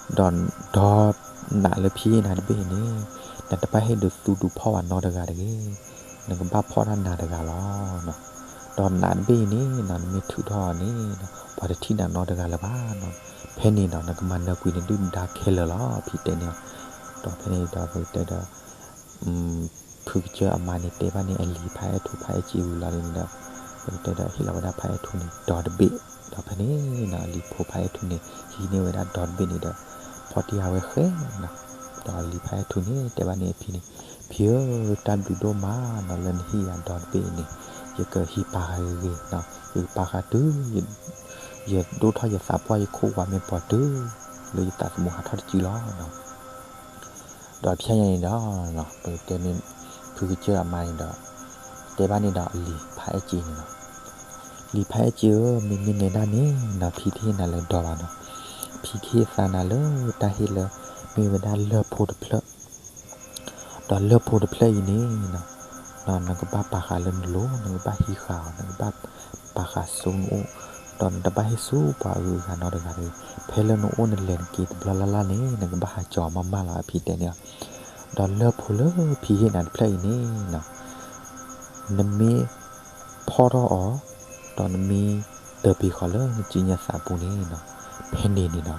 ၤ, ဒီးဒီနးလၢဖံဟ့ၣ်နၤတဘ့ၣ်အံၤန့ၣ် နတဘၣ်ဟ့ၣ်ဒုးသူဒုးဖီၣ်ဘၣ်နီတဂၤတဂ့ၤ, နကဘၣ်ဖီၣ်တၢ်နၤတဂၤလီၤ. ဒီးနးတဘ့ၣ်အံၤန့ၣ်နီၤ နမ့ၢ်ထုးထီၣ်အီၤန့ၣ်နီၤ ပှၤတထံၣ်နၤနီတဂၤလၢၤဘၣ်နီၤ, ဖဲန့ၣ်နီၤ နကမၤနၢၤကွံာ်နဒုၣ်နဒါခဲလၢာ်လီၤ ဖံတဲန့ၢ်အီၤ, ဒီးဖဲန့ၣ်ဒီးပကတဲဒီး ဖုကစၢၢ်အမါန့ၣ်တဲဘၣ်န့ၣ် အလံၤဖါအဲၣ်ထူဖါအဲၣ်က့ဝံၤလီၤဒ်န့ၣ်ဒီး ပကတဲဒီးဟ့ၣ်လီၤဝဲဒၣ်ဖါအဲၣ်ထူန့ၣ် ဒီတဘ့ၣ်, ဒီးဖဲန့ၣ်နီၤ အလံၤဖိဖါအဲၣ်ထူန့ၣ် ဟံးန့ၢ်ဝဲဒၣ်ဒီတဘ့ၣ်န့ၣ်ဒီး ဖီၣ်တံၢ်ဃာ်ဝဲဃဲနီၤ, ဒီးအလံၤဖါအဲၣ်ထူန့ၣ် တဲဘၣ်န့ၣ်အဖံန့ၣ်, ဖံဧၢ, တၢ်ဘျုးဒိၣ်မးနီၤ လၢနဟ့ၣ်ယၤဒီတဘ့ၣ်အံၤန့ၣ်, ယကဟံးပာ်ဃာ်ဂ့ၤဂ့ၤနီၤ, ယကပာ်ဃာ်တုၤ ယဒိၣ်ထီၣ်ယသးပှၢ်ယခိၣ်ဝါမ့ၢ်ပှီၤတုၤ လၢယသးသမူဟးထီၣ်တစုလီၤနီၤ. ဒီးဖဲညါန့ၣ်ဒီး ပကတဲန့ၣ် ဖုကစၢၢ်အမါန့ၣ်ဒီး တဲဘၣ်န့ၣ်ဒီးအလံၤဖါအဲၣ်က့န့ၣ်နီၤ, လံၤဖါအဲၣ်က့ဧၢ, မ့မ့ၢ်နဲဒၣ်န့ၣ်နီၤ ဖံတဟ့ၣ်နၤလၢဒီဘၣ်နီၤ, ဖံကဟ့ၣ်သါနၤလၢတၢ်ဟ့ၣ်လၢ မ့ၢ်ဝဲဒၣ်လၢၢ်ဖိတဖျၢၣ် ဒီးလၢၢ်ဖိတဖျၢၣ်အံၤန့ၣ်နီၤ, နကဘၣ်ပာ်ဃာ်လၢနလိၤ, နကဘၣ်ဟံးဃာ်အီၤ, နကဘၣ်ပာ်ဃာ်စိနအိၣ်, ဒီးနတဘၣ်ဟ့ၣ်ဆူပှၤအဂုၤအဂၤနီတဂၤတဂ့ၤ, ဖဲလၢနအိၣ်နလဲၤနက့ၤတဘျီလၢ်လၢ်န့ၣ် နကဘၣ်ဟးကၠီၤအီၤမးမးလီၤ အဖံတဲန့ၣ်လီၤ. ဒီးလၢၢ်ဖိလၢဖံဟ့ၣ်နၤတဖျၢၣ်အံၤန့ၣ်နီၤ နမ့ၢ်ဖီၣ်ထီၣ်အီၤ, ဒီးနမ့ၢ်တၢၢ်ပ့ၤဃီၤလၢနစုညါသးပူၤန့ၣ်နီၤ, ဖဲန့ၣ်န့ၣ်နီၤ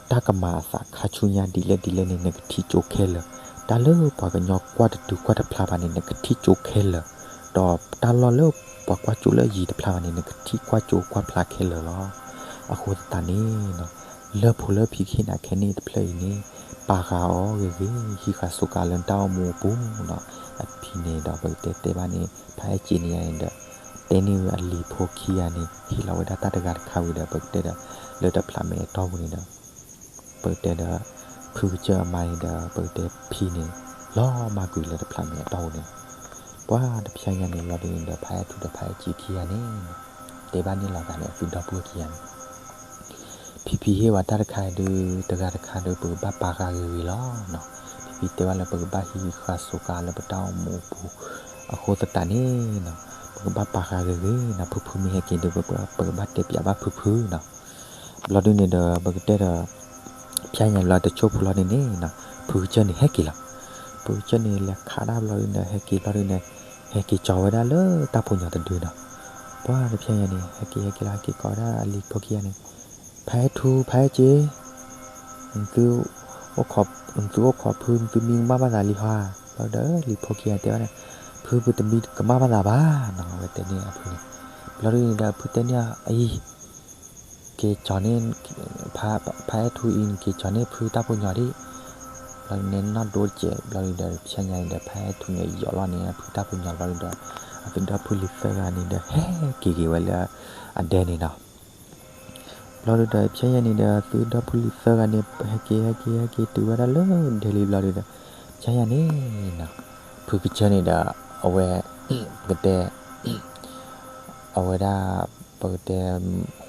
တၢ်ကမၤအသးခါဆူညါဒ်လဲၣ်ဒ်လဲၣ်န့ၣ် နကထံၣ်ကၠိခဲလၢာ်, တၢ်လၢပှၤကညီကွၢ်တတုၤကွၢ်တဖျါဘၣ်န့ၣ် နကထံၣ်ကၠိခဲလၢာ်, ဒီးတၢ်လီၢ်လၢပှၤကွၢ်ကၠိလၢအယံၤတဖျါဘၣ်န့ၣ် နကထံၣ်ကွၢ်ကၠိကွၢ်ဖျါခဲလၢာ်လီၤ. အဃိသတးန့ၣ်နီၤ လၢၢ်ဖိလၢဖံကဟ့ၣ်နၤခဲန့ၣ်တဖျၢၣ်အံၤန့ၣ် ပာ်ဃာ်အီၤဂ့ၤဂ့ၤ, ဟံးဃာ်စိာ်ဃာ်လၢနတၢ်အိၣ်မူအပူၤနီၤ, အဖံန့ၣ်ဒီးပကတဲတဲဘၣ်န့ၣ် ဖါအဲၣ်က့န့ၣ်ယါန့ၣ်ဒီး တဲန့ၢ်ဝဲအလံၤဖိခံဂၤန့ၣ် ဟ့ၣ်လီၤဝဲဒၣ်တၢ်တဂၤတခါဝံၤဒီး ပကတဲဒီး လၢတဖျးမဲာ်အတီၢ်ပူၤန့ၣ်ဒီး ပကတဲဒီး ဖုကစၢၢ်အမါန့ၣ်ဒီး ပကတဲဖံန့ၣ် လီၤမၢ်ကွံာ်လၢတဖျးမဲာ်အတီၢ်ပူၤန့ၣ်, ပှၤတဖျဲညါန့ၣ်လီၤဒ်န့ၣ်ဒီး ဖါအဲၣ်ထူဒီးဖါအဲၣ်က့ခံဂၤန့ၣ် တဲဘၣ်န့ၣ်လီၤသးန့ၣ် အသုဒီပုၢ်ဝဲၢ်ခံဂၤန့ၣ် ဖံဖံဟ့ၣ်ဝဲတၢ်တခါဒီး တဂၤတခါဒီး ပကဘၣ်ပာ်ဃာ်ဂ့ၤဂ့ၤလီၤ. ဖံဖံတဲဘၣ်လၢပကဘၣ်ဟံးဃာ်စိာ်ဃာ်လၢပတၢ်အိၣ်မူအပူၤ, အဃိသတးန့ၣ်နီၤ ပကဘၣ်ပာ်ဃာ်ဂ့ၤဂ့ၤနီၤ, ဖုဖုမ့ၢ်ဟဲက့ၤဒီး ပကဘၣ်တဲပျးဘၣ်ဖုဖုနီၤ. ဘျီဒ်န့ၣ်ဒီး ပကတဲဒီး ဖျဲညါလီၤတဆိဖိလီၤန့ၣ်န့ၣ်နီၤ ဖုကစၢၢ်န့ၣ်ဟဲက့ၤလီၤ. ဖုကစၢၢ်န့ၣ်လဲၤခးတၢ်ဘျီဒ်န့ၣ် ဟဲက့ၤဘျီဒ်န့ၣ် ဟဲက့ၤကၠီၤဝဲဒၣ်လၢတၢ်ဖိညီတဒုနီၤ. ပှၤတဖျဲညါန့ၣ် ဟဲက့ၤ ဟဲက့ၤလီၤ ဟဲက့ၤကိးဝဲဒၣ်အလံၤဖိခံဂၤန့ၣ် ဖါအဲၣ်ထူ ဖါအဲၣ်က့ သုအိၣ်ခိးဖု သုမံကမၣ်ဘၣ်သးလံဟီဧါ. ဘျီဒီးလံၤဖိခံဂၤတဲဘၣ်န့ၣ် ဖုပတမံကမၣ်ဘၣ်သးဘၣ်နီၤ အဝဲတဲန့ၢ်အဖုန့ၣ်. ဘျီဒ်န့ၣ်ဒီးဖုတဲန့ၢ်အအံၤ က့ၤကၠီၤန့ၢ် ဖါအဲၣ်ထူအံၤန့ၣ် က့ၤကၠီၤန့ၢ်ဖုတၢ်ဖိညီဒံး ဘျီဒ်န့ၣ်နီၢ်ဒိတကဲး ဘျီဒ်ဒီးဖျဲညါန့ၣ်ဒီး ဖါအဲၣ်ထူန့ၣ် ယီၤလီၤန့ၢ်ဖုတၢ်ဖိညီဘျီဒ်ဒီး အသုဒီပုၢ်ဝဲၢ်သၢဂၤန့ၣ်ဒီး ဟဲက့ၤက့ၤဝဲလၢအဒဲန့ၣ်နီၤ. ဘျီဒ်ဒီးဖျဲညါန့ၣ်ဒီး သုဒီပုၢ်ဝဲၢ်သၢဂၤန့ၣ် ဟဲက့ၤ ဟဲက့ၤ ဟဲက့ၤတုၤဝဲဒၣ်လၢဒဲလံဘျီဒ်ဒီး ဖျဲညါန့ၣ်နီၤ ဖုကစၢၢ်န့ၣ်ဒီး အဝဲ ပကတဲ အဝဲဒၣ် ပကတဲ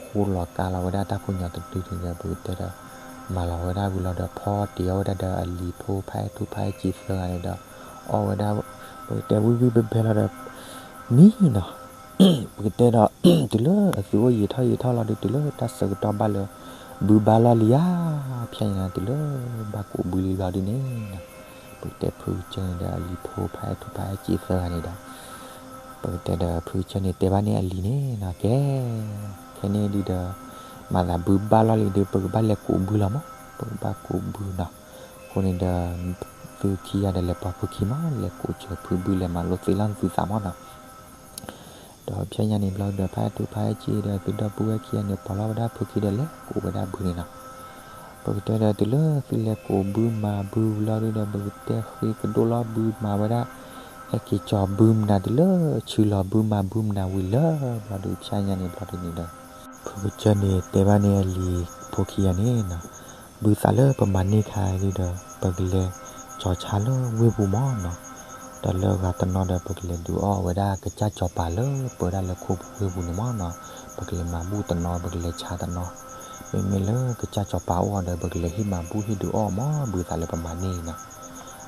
ဃူလီၤကါလီၤဝဲဒၣ်တၢ်ဖိညီတဒုန့ၣ်ဒီး ပကတဲဒီး မၤလီၤဝဲဒၣ်ဝံၤလီၤဒီး ဖီတ့ၢ်အီၣ်ဝဲဒၣ်ဒီးအလံၤဖိဖါအဲၣ်ထူဖါအဲၣ်က့သၢဂၤန့ၣ်ဒီး အီၣ်ဝဲဒၣ် ပကတဲဝံၣ်ဝံၣ်ဘဲဘဲလီၤဒီး မံနီၤ ပကတဲဒီး တုၤလၢအသုအိၣ်ယံာ်ထီၣ်ယံာ်ထီၣ်လီၤဒီး တုၤလၢတၢ်ဆၢကတီၢ်ဘၣ်လၢ ဘုဘၣ်လီၢ်လံဧါ ဖျဲညါန့ၣ် တုၤလၢဘၣ်ကိးဘုလံဘျီဒ်န့ၣ်နီၤ ပ ပကတဲဖုကစၢၢ်န့ၣ်ဒီးအလံၤဖိဖါအဲၣ်ထူဖါအဲၣ်စ့သၢဂၤန့ၣ်ဒီး ပကတဲဒီးဖုကစၢၢ်န့ၣ်တဲဘၣ်န့ၢ်အလံၤန့ၣ်နီၤ ကဲ ခဲန့ၣ်ဒုးဒီး မၤသးဘုဘၣ်လီၢ်လံဒီး ပကဘၣ်လဲၤကိးဘုလီၤမး ပကဘၣ်ကိးဘုနီၤ. အဃိန့ၣ်ဒီး သုခံဂၤဒီးလဲၤပိာ်ဖုခံမး လဲၤကိးစၢၤဖုဘုလဲၤမၤလိသ့လီၤသုသးမးနီၤ. ဒီးဖဲညါန့ၣ်ဘျီဒီး ဖါအဲၣ်ထူဖါအဲၣ်စ့ဒီးသုဒီပုၢ်ဝဲၢ်ခံဂၤန့ၣ် ပိာ်လီၤဝဲဒၣ်ဖုခံဒီးလဲၤကိးဝဲဒၣ်ဘုန့ၣ်နီၤ. ပကတဲဒီးတုၤလၢသုလဲၤကိးဘုမၤဘုလီၤဒုးဒီး ပကတဲဃ့ကဒိၣ်လီၤဘုမၤဝဲဒၣ် ဟဲက့ၤကၠီၤဘုမနုၤတုၤလၢ ဆူလီၤဘုမၤဘုမနုၤဝံၤလၢ ဘျီဒုးဖဲညါန့ၣ်ဘျီဒုးန့ၣ်ဒီး ဖုကစၢၢ်န့ၣ်တဲဘၣ်န့ၢ်အလံၤဖိခံဂၤန့ၣ်နီၤ ဘုသးလၢပမၤန့ၢ်ခါဒုးဒီး ပကလဲၤကၠီၤဆါလၢဝ့ၢ်ပူၤမးနီၤ. ဒီးလၢဂၤတနီၤဒီး ပကလဲၤဒုးအီၣ်ဝဲဒၣ်ကစၢ်စီၤပၤလၢပၢဒၣ်လၢခိပူၤဝ့ၢ်ပူၤန့ၣ်မးနီၤ. ပကလဲၤမၤဘူၣ်တနီၤ ပကလဲၤဆါတနီၤ မ့မ့ၢ်လၢကစၢ်စီၤပၤအိၣ်အီၤဒီး ပကလဲၤဟ့ၣ်မၤဘူၣ်ဟ့ၣ်ဒုးအီၣ်မး ဘုသးလၢပမၤန့ၢ်နီၤ.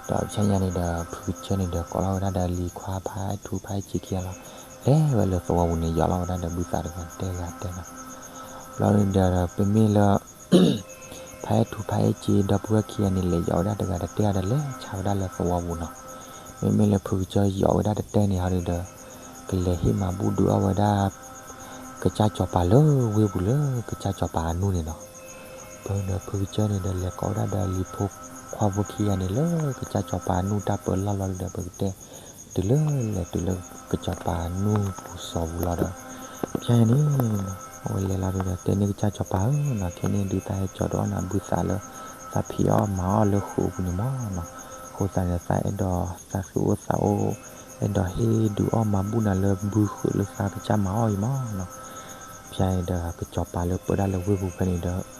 ဒီးဖဲညါန့ၣ်ဒီး ဖုကစၢၢ်န့ၣ်ဒီး ကိးလီၤဝဲဒၣ်ဒီးလံၤခွါဖါအဲၣ်ထူဖါအဲၣ်စ့ခံဂၤလီၤ. လဲၤဝဲလၢသဝီပူၤန့ၣ် ယီၤလီၤဝဲဒၣ်ဒီးဘုသးတဂၤတဲဂၤတဲနီၤ. ဘျီဒုးဒီး ပမ့ၢ်လၢ ဖါအဲၣ်ထူဖါအဲၣ်စ့ဒီပုၢ်ဝဲၢ်ခံဂၤန့ၣ် လဲၤယီၤဝဲဒၣ်တဂၤတတဲဂၤဒီး လဲၤဆါဝဲဒၣ်လၢသဝီပူၤနီၤ. မ့မ့ၢ်လၢဖုကစၢၢ်ယီၤဝဲဒၣ်တတဲန့ၣ်ဟီဒုးဒီး ကလဲၤဟ့ၣ်မၤဘူၣ်ဒုးအီၣ်ဝဲဒၣ် ကစၢ်စီၤပၤလၢဝ့ၢ်ပူၤလၢကစၢ်စီၤပၤအနူၢ်န့ၣ်နီၤ. ဘျီဒီးဖုကစၢၢ်န့ၣ်ဒီး လဲၤကိးဝဲဒၣ်ဒီးလံၤဖိခွါဖိခံဂၤန့ၣ် လၢကစၢ်စီၤပၤအနူၢ်တၢ်ပၢလီၢ်လီၤဒုးဒီး ပကတဲ တုၤလၢလဲၤတုၤလၢကစၢ်စီၤပၤအနူၢ်ပူၤစီၤပူၤလီၤဒီး ဖဲညါန့ၣ် အဝဲလဲၤလီၤဒုးဒီး တဲန့ၢ်ကစၢ်စီၤပၤဧၢနီၤ ခဲန့ၣ်ဒုးသးဟဲကၠီၤဒုးအီၣ်နၤဘုသးလၢ သးဖံးအီၣ်မၤအီၣ်လၢဃုာ်အပူၤန့ၣ်မးနီၤ. အဃိသတးန့ၣ် သးအဲၣ်ဒိးသးသူၣ်အိၣ်သးအိၣ် အဲၣ်ဒိးဟ့ၣ်ဒုးအီၣ်မၤဘူၣ်နၤလၢဘုဃုာ်လၢသးကစၢ်မၤအီၣ်အံၤမးနီၤ. ဖဲန့ၣ်ဒီးကစၢ်စီၤပၤလၢပၢဒၣ်လၢဝ့ၢ်ပူၤဖဲန့ၣ်ဒီး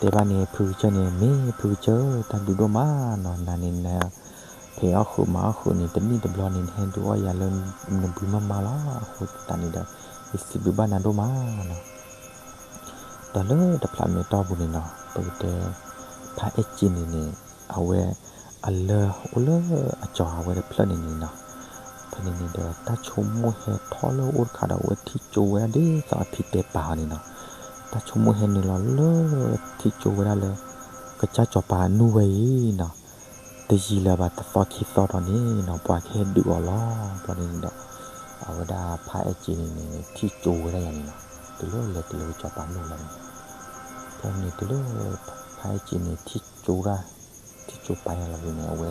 တဲဘၣ်န့ၣ်ဖုကစၢၢ်န့ၣ် မ့ၢ်ဖုကစၢၢ် တၢ်ဘျုးဒိၣ်မးနီၤ နၤန့ၣ်န ဖံးအီၣ်ဃုာ်မၤအီၣ်ဃုာ်န့ၣ် တနံၣ်တဘျီန့ၣ် နဟဲဒုးအီၣ်ယၤလၢနဘုမးမးလီၤ. အဃိသတးန့ၣ်ဒီး ယစံးဘျုးဘၣ်နၤဒိၣ်မးနီၤ. ဒီးလၢတဖျးမဲာ်တီၢ်ပူၤန့ၣ်နီၤ ပကတဲ ဖါအဲၣ်စ့န့ၣ်န့ၣ် အဝဲ အလၢအိၣ်လၢအကၠီၤအဝဲတဖျၢၣ်န့ၣ်န့ၣ်နီၤ. ဖဲန့ၣ်န့ၣ်ဒီး တၢ်ဆိကမိၣ်ဟဲထီၣ်လၢအအိၣ်တခါဒီး အဝဲထံၣ်ကၠိဝဲဒၣ်ဒ်သိးအဖံတဲပာ်အီၤန့ၣ်နီၤ. တၢ်ဆိကမိၣ်ဟဲနုာ်လီၤလၢ ထံၣ်ကၠိဝဲဒၣ်လၢ ကစၢ်စီၤပၤအနူၢ်ဝဲအံၤနီၤ တယံာ်လၢၤဘၣ်တသီခံသီဒီးန့ၣ်နီၤ ပှၤကဟဲဒုးအီၤလီၤ. ဘျီဒ်န့ၣ်ဒီး အဝဲဒၣ်ဖါအဲၣ်စ့န့ၣ်န့ၣ် ထံၣ်ကၠိဝဲဒၣ်ယၤန့ၣ်နီၤ တုၤလၢလဲၤတုၤလၢကစီၤပၤနူၢ်လီၤန့ၣ် ဖဲန့ၣ်တုၤလၢ ဖါအဲၣ်စ့န့ၣ် ထံၣ်ကၠိဝဲဒၣ် ထံၣ်ကၠိပာ်ယၤလီၤဒ်န့ၣ် အဝဲ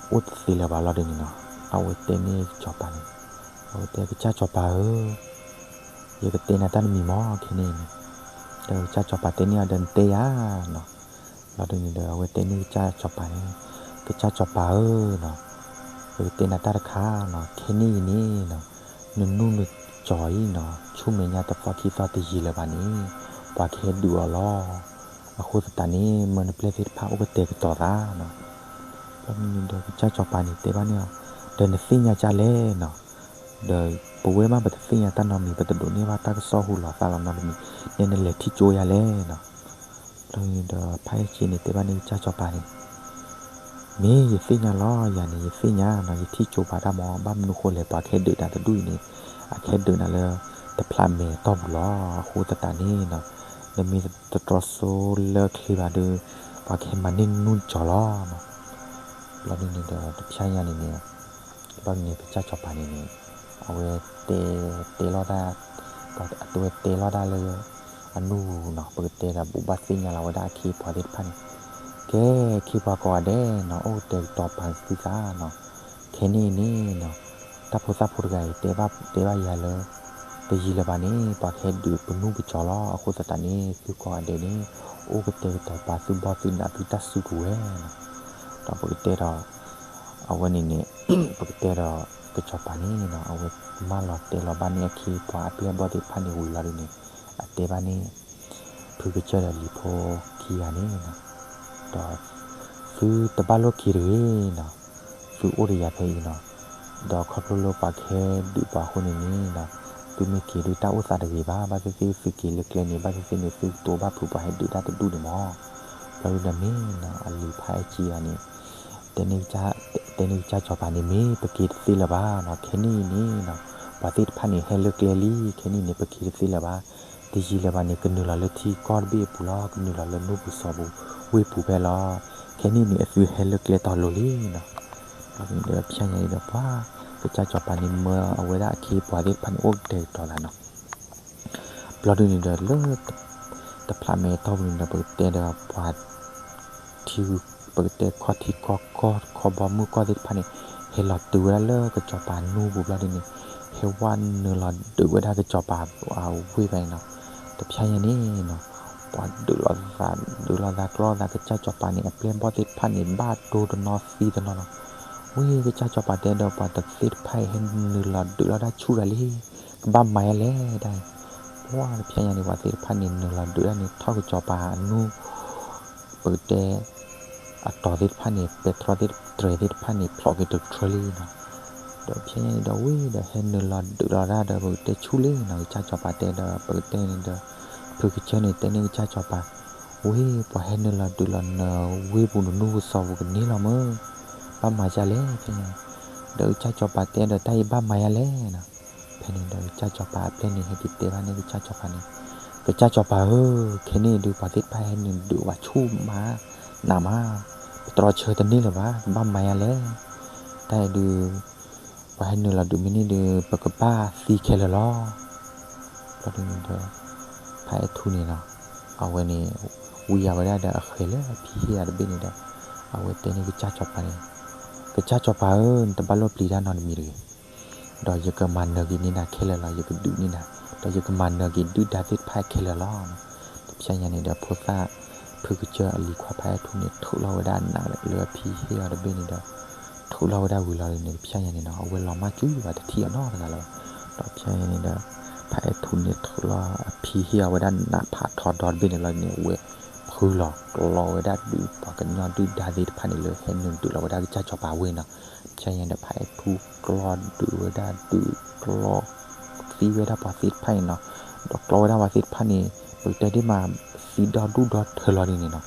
အိၣ်တသ့လၢၤဘၣ်လီၤဒ်န့ၣ်နီၤ. အဝဲတဲန့ၢ်ကစီၤပၤန့ၣ် အဝဲတဲကစၢ်စီၤပၤဧၢ ယကတဲနၤတၢ်တမံၤမးခဲန့ၣ်န့ၣ် ဒီးကစၢ်စီၤပၤတဲန့ၢ်အီၤဒီးနတဲယၤနီၤ. ဘျီဒ်န့ၣ်ဒီးအဝဲတဲန့ၢ်ကစၢ်စီၤပၤန့ၣ် ကစၢ်စီၤပၤဧၢနီၤ ယကတဲနၤတၢ်တခါနီၤ ခဲန့ၣ်အံၤန့ၣ်နီၤ နနူၢ်နကၠီၤအံၤနီၤ ဆူမဲာ်ညါတသီခံသီတယံာ်လၢၤဘၣ်န့ၣ် ပှၤကဟဲဒုးအီၤလီၤ. အဃိသတးန့ၣ် မၢနပျဲၢ်သ့ၣ်တဖၣ်အိၣ်ကတဲာ်ကတီၤသးနီၤ. ဘျီဒ်န့ၣ်ဒီးကစၢ်စီၤပၤန့ၣ်တဲဘၣ်န့ၢ်အီၤ ဒီးနသ့ၣ်ညါကၢ်လဲၣ်နီၤ ဒီးပဝဲမးပတသ့ၣ်ညါတၢ်နီတမံၤ ပတဒိးန့ၢ်ဘၣ်တၢ်ကစီၣ်ဟူးလီၤသးလီၤနီတမံၤ နဲနလဲၤထံၣ်ကၠိယၤလဲၣ်နီၤ. ဘျီဒ်န့ၣ်ဒီးဖါအဲၣ်စ့န့ၣ်တဲဘၣ်န့ၢ်ကစၢ်စီၤပၤန့ၣ် မ့ၢ်ယသ့ၣ်ညါလီၤ ယၤန့ၣ် ယသ့ၣ်ညါနီၤ ယထံၣ်ကၠိပာ်တၢ်မး ဘၣ်မနုၤဃိလဲၣ် ပှၤကဟဲဒုးနၤတဒူၣ်အံၤန့ၣ် အကဟဲဒုးနၤလၢ တဖျးမဲာ်တီၢ်ပူၤလီၤ. အဃိသတးန့ၣ်နီၤ နမ့ၢ်တတြီဆိလၢချ့ဘၣ်ဒီး ပှၤကဟဲမၤန့ၢ်နနူၢ်နကၠီၤလီၤ. ဘျီဒ်န့ၣ်ဒီးတဖျဲညါန့ၣ်န့ၣ် ဘျီဒ်န့ၣ်ကစၢ်စီၤပၤန့ၣ်န့ၣ် အဝဲတဲ တဲလီၤတၢ် အဝဲတဲလီၤတၢ်လၢ အနူၢ်နီၤ ပကတဲဒီး ဘိးဘၣ်သ့ၣ်ညါလီၤဝဲဒၣ်အခ့အပှၤသ့ၣ်တဖၣ်န့ၣ် ကဲ အခ့အပှၤကိးဂၤဒဲးနီၤ အိၣ်ကတဲာ်ကတီၤပာ်သုသးနီၤ ခဲန့ၣ်န့ၣ်နီၤ တၢ်ဖိသၣ်ဖိတဂၤအံၤ တဲဘၣ်ယၤလၢ တယံာ်လၢၤဘၣ်န့ၣ် ပှၤကဟဲဒုးပနူၢ်ပကၠီၤလီၤ. အဃိသတးန့ၣ် သုကိးဂၤဒဲးန့ၣ် အိၣ်ကတဲာ်ကတီၤပာ်သုဘီသုနးသုတၢ်စုကဝဲၤနီၤ ဒီးပကတဲဒီး အဝဲန့ၣ်န့ၣ် ပကတဲဒီး ကစီၤပၤန့ၣ်နီၤ အဝဲမၢလီၤတဲလီၤဘၣ်န့ၣ်အခ့အပှၤအပျဲၢ်အဘီၣ်သ့ၣ်တဖၣ်န့ၣ်ဝံၤလီၤဒ်န့ၣ် အတဲဘၣ်န့ၣ် ဖုကစၢၢ်ဒီးလံၤဖိခံဂၤန့ၣ်နီၤ ဒီး သုတဘၣ်လိၣ်က့ၤတဂ့ၤနီၤ သုအိၣ်ဒီးယၤဖဲအံၤနီၤ ဒီးခီဖျိလၢပှၤကဟဲဒုးပှၤအဃိန့ၣ်န့ၣ်နီၤ သုမ့ၢ်က့ၤဒုးတၢ်အိၣ်သးတဂ့ၤဘၣ် ဘၣ်သ့ၣ်သ့ၣ်သုက့ၤလၢကျဲန့ၣ် ဘၣ်သ့ၣ်သ့ၣ်န့ၣ် သုကတိၤဘၣ်ဖုးပှၤဟဲဒုးတၢ်တဒူၣ်န့ၣ်မး ဘျီဒ်န့ၣ်မ့ၢ်နီၤ အလံၤဖါအဲၣ်ကၠံဂၤန့ၣ် တဲန့ၢ်ကစၢ်စီၤပၤန့ၣ် မ့ၢ်ပက့ၤတသ့လၢၤဘၣ်နီၤ ခဲန့ၣ်အံၤန့ၣ်နီၤ ပှၤသ့ၣ်တဖၣ်န့ၣ်ဟဲလၢကျဲလံ ခဲန့ၣ်န့ၣ် ပက့ၤတသ့လၢၤဘၣ် တယံာ်လၢၤဘၣ်န့ၣ် ကနုာ်လီၤလၢထံကီၢ်တဘ့ၣ်အပူၤလီၤ ကနုာ်လီၤလၢနူၢ်ပူၤစီၤပူၤ ဝ့ၢ်ပူၤဖဲလီၤ ခဲန့ၣ်န့ၣ် အသုဟဲလၢကျဲတီၤလိၤလံနီၤ. ဘျီဒုန့ၣ်ဒီး ဖဲညါအံၤဒီး ပှၤကစၢ်စီၤပၤန့ၣ် မၢအဝဲဒၣ်အခ့အပှၤသ့ၣ်တဖၣ်န့ၣ် အိၣ်ကတဲာ်ကတီၤသးနီၤ. ဘျီဒုန့ၣ်ဒီး လၢ တဖျးမဲာ်တီၢ်ပူၤန့ၣ်ဒီး ပကတဲဒီးပှၤ ထံ ပကတဲခီၣ်ထံးကီၢ်ကီၢ် ခီၣ်ဘီမုၢ်ကီၢ်သ့ၣ်တဖၣ်န့ၣ် ဟဲလီၤတုၤဝဲဒၣ်လၢကစီၤပၤအနူပူၤဘျီဒုန့ၣ် ဟဲဝဲနုာ်လီၤဒုးဝဲဒၣ်ကစီၤပၤအဝ့ၢ်ဖဲန့ၣ်နီၤ. ဒီးဖဲညါန့ၣ်နီၤ ပှၤဒုးလိာ်သး ဒုးလိာ်သးကျီသး ကစၢ်စီၤပၤန့ၣ် အပျဲၢ်ဘီၣ်သ့ၣ်တဖၣ်န့ၣ် ဘၣ်ဒိတနီၤသံတနီၤနီၤ. ဝံၤကစၢ်စီၤပၤတဲဒီးပှၤတသ့ၣ်တဖၣ်အံၤ ဟဲနုာ်လီၤဒုးလီၤဒၣ်ဆူၣ်တၢ်လံ ကဘၣ်မၤယါလဲၣ်ဒၣ်အံၤ. ပှၤတဖဲညါန့ၣ် ပှၤသ့ၣ်တဖၣ်န့ၣ် နုာ်လီၤဒုးဒၣ်န့ၣ် ထီၣ်ကစီၤပၤအနူ ပကတဲ အတီၤသ့ၣ်တဖၣ်န့ၣ် ပဲတြီသ့ၣ်တြဲၤသ့ၣ်တဖၣ်န့ၣ် ဖျိးက့ၤတကထြၢလံနီၤ. ဒီးဖဲညါန့ၣ်ဒီးဝံၤဒီး ဟဲနုာ်လီၤဒုးလီၤဒၣ်ဒီး ပကတဲဆူၣ်လံနီၤ. ကစၢ်စီၤပၤတဲဒီး ပကတဲန့ၣ်ဒီး ဖုကစၢၢ်န့ၣ် တဲန့ၢ်ကစၢ်စီၤပၤ ဝံၤ ပှၤဟဲနုာ်လီၤဒုးလီၤနၢၤဝ့ၢ်ပူၤနနူပူၤစီၤပူၤကန့ၢ်လီၤမၢ် ဘၣ်မၤယါလဲၣ် ဖဲညါ. ဒီးကစၢ်စီၤပၤတဲဒီး တၢ်အံၤဘၣ်မၤယါလဲၣ်နီၤ. ဖဲန့ၣ်ဒီး ကစၢ်စီၤပၤအပျဲၢ်န့ၣ် ဟဲက့ၤတဲဘၣ်န့ၣ် ကစၢ်စီၤပၤန့ၣ်, ကစၢ်စီၤပၤဧၢ, ခဲန့ၣ်ဒုး ပှၤသ့ၣ်တဖၣ်ဟဲနုာ်ဒုးဝဲဆူၣ်မး, နးမး, ပတြီဆၢတန့ၢ်လၢၤဘၣ်, ကဘၣ်မၤယါလဲၣ်. တၢ်အံၤဒုး ပှၤဟဲနုာ်လီၤဒုးမ့ၢ်န့ၣ်ဒုး ပကဘၣ်သံခဲလၢာ်လီၤ. ဘျီဒုးန့ၣ်ဒီး ဖါအဲၣ်ထူန့ၣ်နီၤ, အဝဲန့ၣ် ဝံယၤဝဲဒၣ်ဒီးအဃဲၤလၢအဖံဟ့ၣ်အီၤတဘ့ၣ်န့ၣ်ဒီး အဝဲတဲန့ၢ်ကစၢ်စီၤပၤန့ၣ်, ကစၢ်စီၤပၤဧၢ, နတဘၣ်လိၣ်ပျံၤတၢ်နီတမံၤတဂ့ၤ. ဒီးယကမၤနၢၤက့ၤန့ၢ်နၤခဲလၢာ်လီၤ, ယကဒုးန့ၢ်နၤ, ဒီးယကမၤနၢၤက့ၤဒုၣ်ဒါသ့ၣ်တဖၣ်ခဲလၢာ်လီၤ. တဖျဲညါန့ၣ်ဒီး ဖိသၣ်ဖုကစၢၢ်အလံၤခွါဖါအဲၣ်ထူန့ၣ် ထုးလီၤဝဲဒၣ်နးလၢအဖံဟ့ၣ်အီၤတဘ့ၣ်န့ၣ်ဒီး ထုးလီၤဝဲဒၣ်ဝံၤလီၤန့ၣ် တဖျဲညါန့ၣ်နီၤ အဝဲလီၤမၢ်စုဘၣ်တထံၣ်အီၤနီတဂၤလၢၤဘၣ်. ဒီးတဖျဲညါန့ၣ်ဒီး ဖါအဲၣ်ထူန့ၣ်ထုးလီၤအဖံဟ့ၣ်အီၤဝဲဒၣ်နးဖးထီဒီတဘ့ၣ်န့ၣ်လီၤန့ၣ် အဝဲဖုလီၤကျီဝဲဒၣ်ဒုးပှၤကညီဒုၣ်ဒါသ့ၣ်တဖၣ်န့ၣ်လၢဟဲနုာ်ဒုးလီၤဝဲဒၣ်ကစၢ်စီၤပၤဝ့ၢ်နီၤ. တဖျဲညါဒီး ဖါအဲၣ်ထူကျီဒုးဝဲဒၣ်ဒုးကျီ သံဝဲဒၣ်ပှၤသ့ၣ်တဖၣ်န့ၣ်နီၤ, ဒီးကျီဝဲဒၣ်ပှၤသ့ၣ်တဖၣ်န့ၣ် ပကတဲဒ်မး သံဒီဒူၣ်ဒီထၢလီၤဒ်န့ၣ်နီၤ,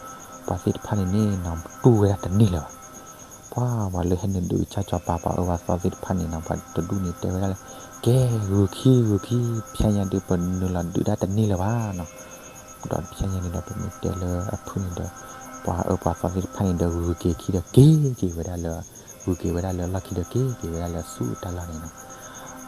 ပှၤသ့ၣ်တဖၣ်န့ၣ်န့ၣ်နီၤ တူၢ်ဝဲဒၣ်တန့ၢ်လၢၤဘၣ်. ပှၤ ပှၤလၢဟဲနုာ်ဒုးကစၢ်စီၤပၤ ပှၤအၢပှၤသီသ့ၣ်တဖၣ်န့ၣ်နီၤ ပှၤတဒူၣ်န့ၣ်တဲဝဲဒၣ်လၢ ကဲ ဂုၤခံ ဂုၤခံ တဖျဲညါဒုး ပနုာ်လီၤဒုးဒၣ်တန့ၢ်လၢၤဘၣ်နီၤ. ဒီးတဖျဲညါန့ၣ်ဒီး ပမ့ၢ်တဲလၢအဖုၣ်န့ၣ်ဒီး ပှၤအၢပှၤသီသ့ၣ်တဖၣ်န့ၣ်ဒီး ဂုၤက့ၤခံဒီးက့ၤက့ၤဝဲဒၣ်လၢ ဂုၤက့ၤဝဲဒၣ်လၢလီၢ်ခံဒီးက့ၤက့ၤဝဲဒၣ်လၢဆူၣ်တၢ်လီၢ်န့ၣ်နီၤ.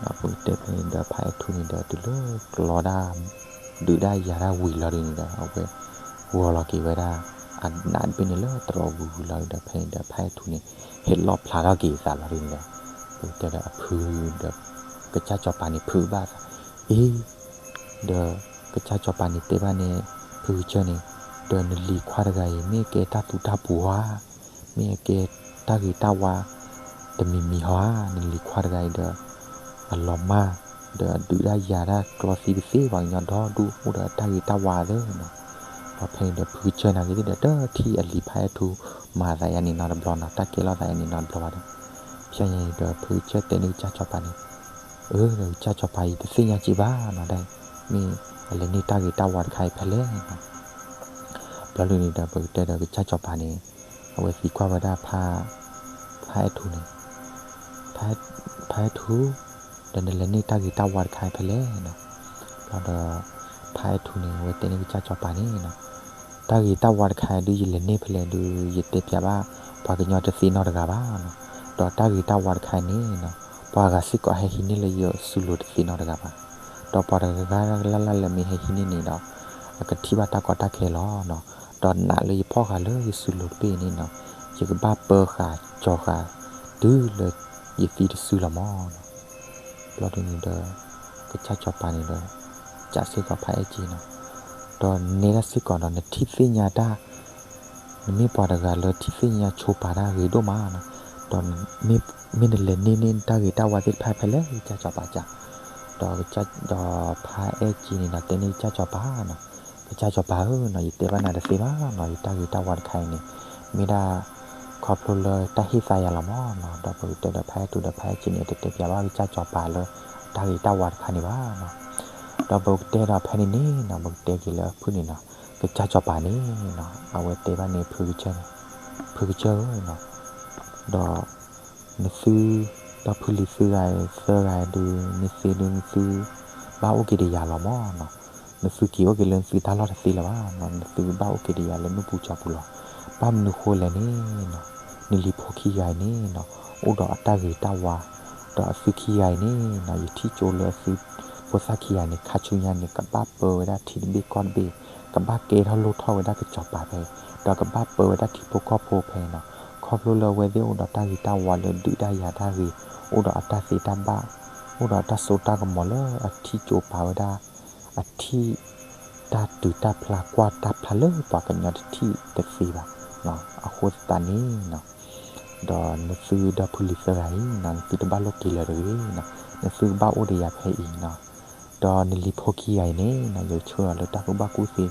ဒီးပကတဲဖဲန့ၣ်ဒီး ဖါအဲၣ်ထူန့ၣ်ဒီး တုၤလၢကျီဒၣ် ဒုးဒၣ်ယၤဒၣ်ဝံၤလီၤဒ်န့ၣ်ဒီး အဝဲ ဂီၤလီၤက့ၤဝဲဒၣ် အနးတဘ့ၣ်န့ၣ်လၢတြီဝံၤဝံၤလီၤဒီး ဖဲန့ၣ်ဒီး ဖါအဲၣ်ထူန့ၣ် ဟဲလီၣ်ဖျါထီၣ်က့ၤအသးလီၤဒ်န့ၣ်ဒီး ပကတဲဒီးအဖုဒီး ကစၢ်စီၤပၤန့ၣ်ဖုးဘၣ်သး အ့ ဒီးကစၢ်စီၤပၤန့ၣ်တဲဘၣ်န့ၣ် ဖုကစၢၢ်န့ၣ် ဒီးနလံၤခွါတဂၤအံၤ မ့ၢ်အကဲတၢ်သူတၢ်ပူၤဧါ, မ့ၢ်အကဲတၢ်ဂ့ၤတၢ်ဝါ တမံၤမံၤဟီဧါ, နလံၤခွါတဂၤအံၤဒီး အလီၤမၢ် ဒီးအဒုးဒၣ်ယၤဒၣ်ကျီသံကသ့ ပှၤကညီဒီဒူၣ်အိၣ်ဒီးတၢ်ဂ့ၤတၢ်ဝါသ့နီၤ. ဒီးဖဲန့ၣ်ဒီး ဖုကစၢၢ်နာ်က့ၤသ့ၣ်ဒီး တထံၣ်အလံၤဖါအဲၣ်ထူမၤသးယါန့ၣ်နီတဘျီနီၤ, တၢ်ကဲလိာ်သးယါန့ၣ်နီတဘျီဘၣ်ဒီး ဖဲန့ၣ်ဒီး ဖုကစၢၢ်တဲန့ၢ်ကစၢ်စီၤပၤန့ၣ်, အၢ ဒီးကစၢ်စီၤပၤအံၤတသ့ၣ်ညါက့ၤဘၣ်နီၤ, တၢ်မ့ၢ်အလဲၤန့ၢ်တၢ်ဂ့ၤတၢ်ဝါတခါအံၤဖဲလဲၣ်နီၤ. ဘျီဒ်န့ၣ်ဒီး ပကတဲဒီးကစၢ်စီၤပၤန့ၣ် အဝဲသံကွၢ်ဝဲဒၣ် ဖါအဲၣ်ထူန့ၣ်, ဖါအဲၣ်ထူ, ဒီးနလဲၤန့ၢ်တၢ်ဂ့ၤတၢ်ဝါတခါအံၤဖဲလဲၣ်နီၤ. ဘျီဒီး ဖါအဲၣ်ထူန့ၣ် အဝဲတဲန့ၢ်ကစၢ်စီၤပၤန့ၣ်နီၤ, တၢ်ဂ့ၤတၢ်ဝါတခါအံၤဒုး ယလဲၤန့ၢ်ဖဲလဲၣ်ဒုး ယတဲပျးဘၣ် ပှၤကညီတသ့နီတဂၤဘၣ်နီၤ. ဒီးတၢ်ဂ့ၤတၢ်ဝါတခါအံၤန့ၣ်နီၤ ပှၤဂၤစ့ၢ်ကီးဟဲဟံးန့ၢ်လၢယစုလိၤတသ့နီတဂၤဘၣ်. ဒီးပှၤတဂၤဂၤလၢ်လၢ်လၢမ့ၢ်ဟဲဟံးန့ၢ်န့ၣ်ဒီး အကထံၣ်ဘၣ်တၢ်ကီတၢ်ခဲလီၤနီၤ. ဒီးနးလၢယဖီၣ်ဃာ်လၢယစုလိၤတဘ့ၣ်န့ၣ်နီၤ ယကဘၣ်ပၢဃာ်ကၠီၤဃာ် တုၤလၢယသံတစုလီၤမၢ်နီၤ. ဘျီဒ်န့ၣ်ဒီး ကစၢ်စီၤပၤန့ၣ်ဒီး ကးစ့ၢ်ကီးဖါအဲၣ်ထူန့ၣ်နီၤ, ဒီးနဲဒၣ်စ့ၢ်ကီးဒီး နထံၣ်သ့ၣ်ညါတၢ်, နမ့ၢ်ပှၤတဂၤလၢထံၣ်သ့ၣ်ညါဆိပာ်တၢ်ဂ့ၤဒိၣ်မးနီၤ, ဒီးမ့ၢ်နလဲၤန့ၢ်န့ၢ်တၢ်ဂ့ၤတၢ်ဝါသ့ၣ်တဖၣ်ဖဲလဲၣ် ကစၢ်စီၤပၤကး. ဒီး ဒီးဖါအဲၣ်ထူန့ၣ်ဒီး တဲန့ၢ်ကစၢ်စီၤပၤနီၤ, ကစၢ်စီၤပၤဧၢနီၤ ယတဲဘၣ်နၤတသ့ဘၣ်နီၤ, ယတၢ်ဂ့ၤတၢ်ဝါတခါအံၤန့ၣ် မ့ၢ်ဒၣ် ခီဖျိလၢတၢ်ဟ့ၣ်သါယၤလီၤမၢ်နီၤ. ဒီးပကတဲဒီးဖါအဲၣ်ထူဒီးဖါအဲၣ်ထူန့ၣ် တတဲပျးဘၣ်ကစၢ်စီၤပၤလၢ တၢ်ဂ့ၤတၢ်ဝါတခါန့ၣ်ဘၣ်နီၤ. ဒီးပကတဲဒီးဖဲန့ၣ်န့ၣ်နီၤ ပကတဲက့ၤလၢအဖုၣ်န့ၣ်နီၤ, ကစၢ်စီၤပၤန့ၣ်နီၤ အဝဲတဲဘၣ်န့ၣ်ဖုကစၢၢ်န့ၣ်, ဖုကစၢၢ်ဧၢနီၤ, ဒီး နသု ဒီးဖုလံၤသုဂၤအံၤသၢဂၤအံၤဒုး မ့ၢ်သ့ဒုး နသု ဘၣ်အိၣ်က့ၤဒီးယၤလီၤမၢ်နီၤ. နသုက့ၤအိၣ်က့ၤလၢနသုတၢ်လီၢ်တသ့လၢၤဘၣ်နီၤ, နသုဘၣ်အိၣ်က့ၤဒီးယၤလၢနူၢ်ပူၤကၠီပူၤလီၤ. ဘၣ်မနုၤဃိလဲၣ်န့ၣ်နီၤ, နလံၤဖိခံဂၤအံၤန့ၣ်နီၤ, အိၣ်ဒီးအတၢ်ဂ့ၤတၢ်ဝါ, ဒီးအသုခံဂၤအံၤန့ၣ်နီၤ, ယထံၣ်ကၠိလၢအသုဖိသၣ်ခံဂၤန့ၣ် ခါဆူညါန့ၣ် ကဘၣ်ပၢဝဲဒၣ်ထံတဘ့ၣ်ကီၢ်တဘ့ၣ်, ကဘၣ်ကဲထီၣ်လိၣ်ထီၣ်ဝဲဒၣ်ကစီၤပၤဖဲ, ဒီးကဘၣ်ပၢဝဲဒၣ်ထံဖိကီၢ်ဖိဖဲနီၤ, ခီဖျိလၢအဝဲသ့ၣ်အိၣ်ဒီးတၢ်ဂ့ၤတၢ်ဝါလၢဒုၣ်တၢ်ယၤတၢ်ဂ့ၤ, အိၣ်ဒီးအတၢ်သ့တၢ်ဘၣ်, အိၣ်ဒီးအတၢ်စိတၢ်ကမီၤလၢအထံၣ်ကၠိပာ်ဝဲဒၣ် အထံၣ်တၢ်တုၤတၢ်ဖျါ ကွၢ်တၢ်ဖျါလၢပှၤကညီတထံၣ်တသ့ဘၣ်နီၤ. အဃိသတးန့ၣ်နီၤ, ဒီးနသုဒီဖုလံၤသၢဂၤအံၤနီၤ, နသုတဘၣ်လိၣ်က့ၤလၢၤတဂ့ၤနီၤ, နသုကဘၣ်အိၣ်ဒီးယၤဖဲအံၤနီၤ. ဒီးနလံၤဖိခံဂၤအံၤန့ၣ်နီၤ, ယကဆှၢအီၤလၢတၢ်ကူၣ်ဘၣ်ကူၣ်သ့,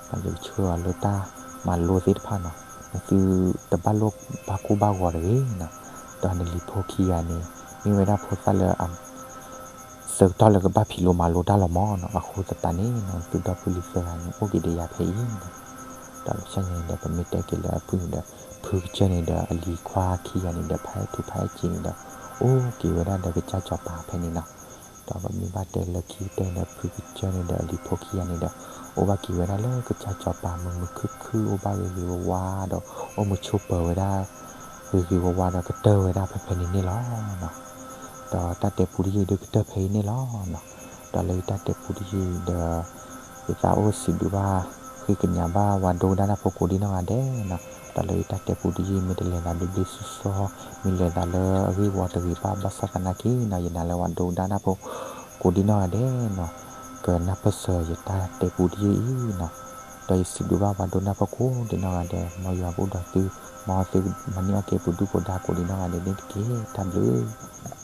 ယကဆှၢအီၤလၢတၢ်မၤလိသ့ၣ်တဖၣ်နီၤ, နသုတဘၣ်လိၣ်ဘၣ်ကိၢ်ဘၣ်ဂီၤတဂ့ၤနီၤ. ဒီးနလံၤဖိခံဂၤန့ၣ် မ့ၢ်ဝဲဒၣ်ဖိသၣ်လၢအ ဆၢကတီၢ်လၢကဘၣ်ဖံးလိမၤလိတၢ်လီၤမၢ်နီၤ. အဃိသတးန့ၣ်နီၤ, နသုဒီဖုလံၤသၢဂၤန့ၣ် အိၣ်က့ၤဒီးယၤဖဲအံၤနီၤ. ဒီးလၢကစၢ်န့ၣ်ဒီး ပမ့ၢ်တဲက့ၤလၢအဖုန့ၣ်ဒီး ဖုကစၢ်န့ၣ်ဒီး အလံၤခွါခံဂၤန့ၣ်ဒီး ဖးအဲၣ်ထူဖးအဲၣ်က့န့ၣ်ဒီး အိၣ်က့ၤဝဲဒၣ်ဒီးကစၢ်စီၤပၤဖဲန့ၣ်နီၤ. ဒီးပမ့ၢ်ဘၣ်တဲလၢခံကတၢၢ်န့ၣ်ဒီး ဖုကစၢ်န့ၣ်ဒီး အလံၤဖိခံဂၤန့ၣ်ဒီး အိၣ်ဘၣ်က့ၤဝဲဒၣ်လၢကစၢ်စီၤပၤ မုာ်မုာ်ခုၣ်ခုၣ် အိၣ်ဘၣ်ဂ့ၤဂ့ၤဝါဝါဒီး အိၣ်မုာ်ဆိးပၢၤဝဲဒၣ် ဂ့ၤဂ့ၤဝါဝါဒီး ကတၢၢ်ဝဲဒၣ်ဖဲဖဲန့ၣ်န့ၣ်လီၤ. ဒီးတၢ်တဲပူတယုၢ်ဒုးကတၢၢ်ဖဲအံၤန့ၣ်လီၤ. ဒီးလၢယတၢ်တဲပူတယုၢ်ဒီး ယသးအိၣ်စံးဘျုးဘၣ် ဃ့ကညးဘၣ်ဝၤဒိကနၣ်တၢ်ဖိကိးဒံနီၢ်ဂၤဒဲးနီၤ. ဒီးလၢယတၢ်တဲပူတယုၢ် မ့ၢ်တလဲၤသးဘျ့ဘျ့ဆှီဆှီ မ့ၢ်လဲၤသးလၢအဂ့ၢ်ဝီတဂ့ၤဘၣ် ဘၣ်ဆၣ်သနာ်က့နီၤ ယနာ်လၢဝၤဒိကနၣ်တၢ်ဖိကိးဒံနီၢ်ဂၤဒဲးနီၤ ကနၢ်ပၢၢ်စၢၤယတၢ်တဲပူတယုၢ်အံၤနီၤ. ဒီးယစံးဘျုးဘၣ်ဝၤဒိကနၣ်ဖိကိးဒံနီၢ်ဂၤဒဲး မ်ယွၤကအိၣ်ဒီးသု မ်သုမၤန့ၢ်အီၣ်က့ၤပူၤဒုၣ်ပူၤဒါကိးဒံနီၢ်ဂၤဒဲးန့ၣ်တက့ၢ်. တၢ်ဘျုး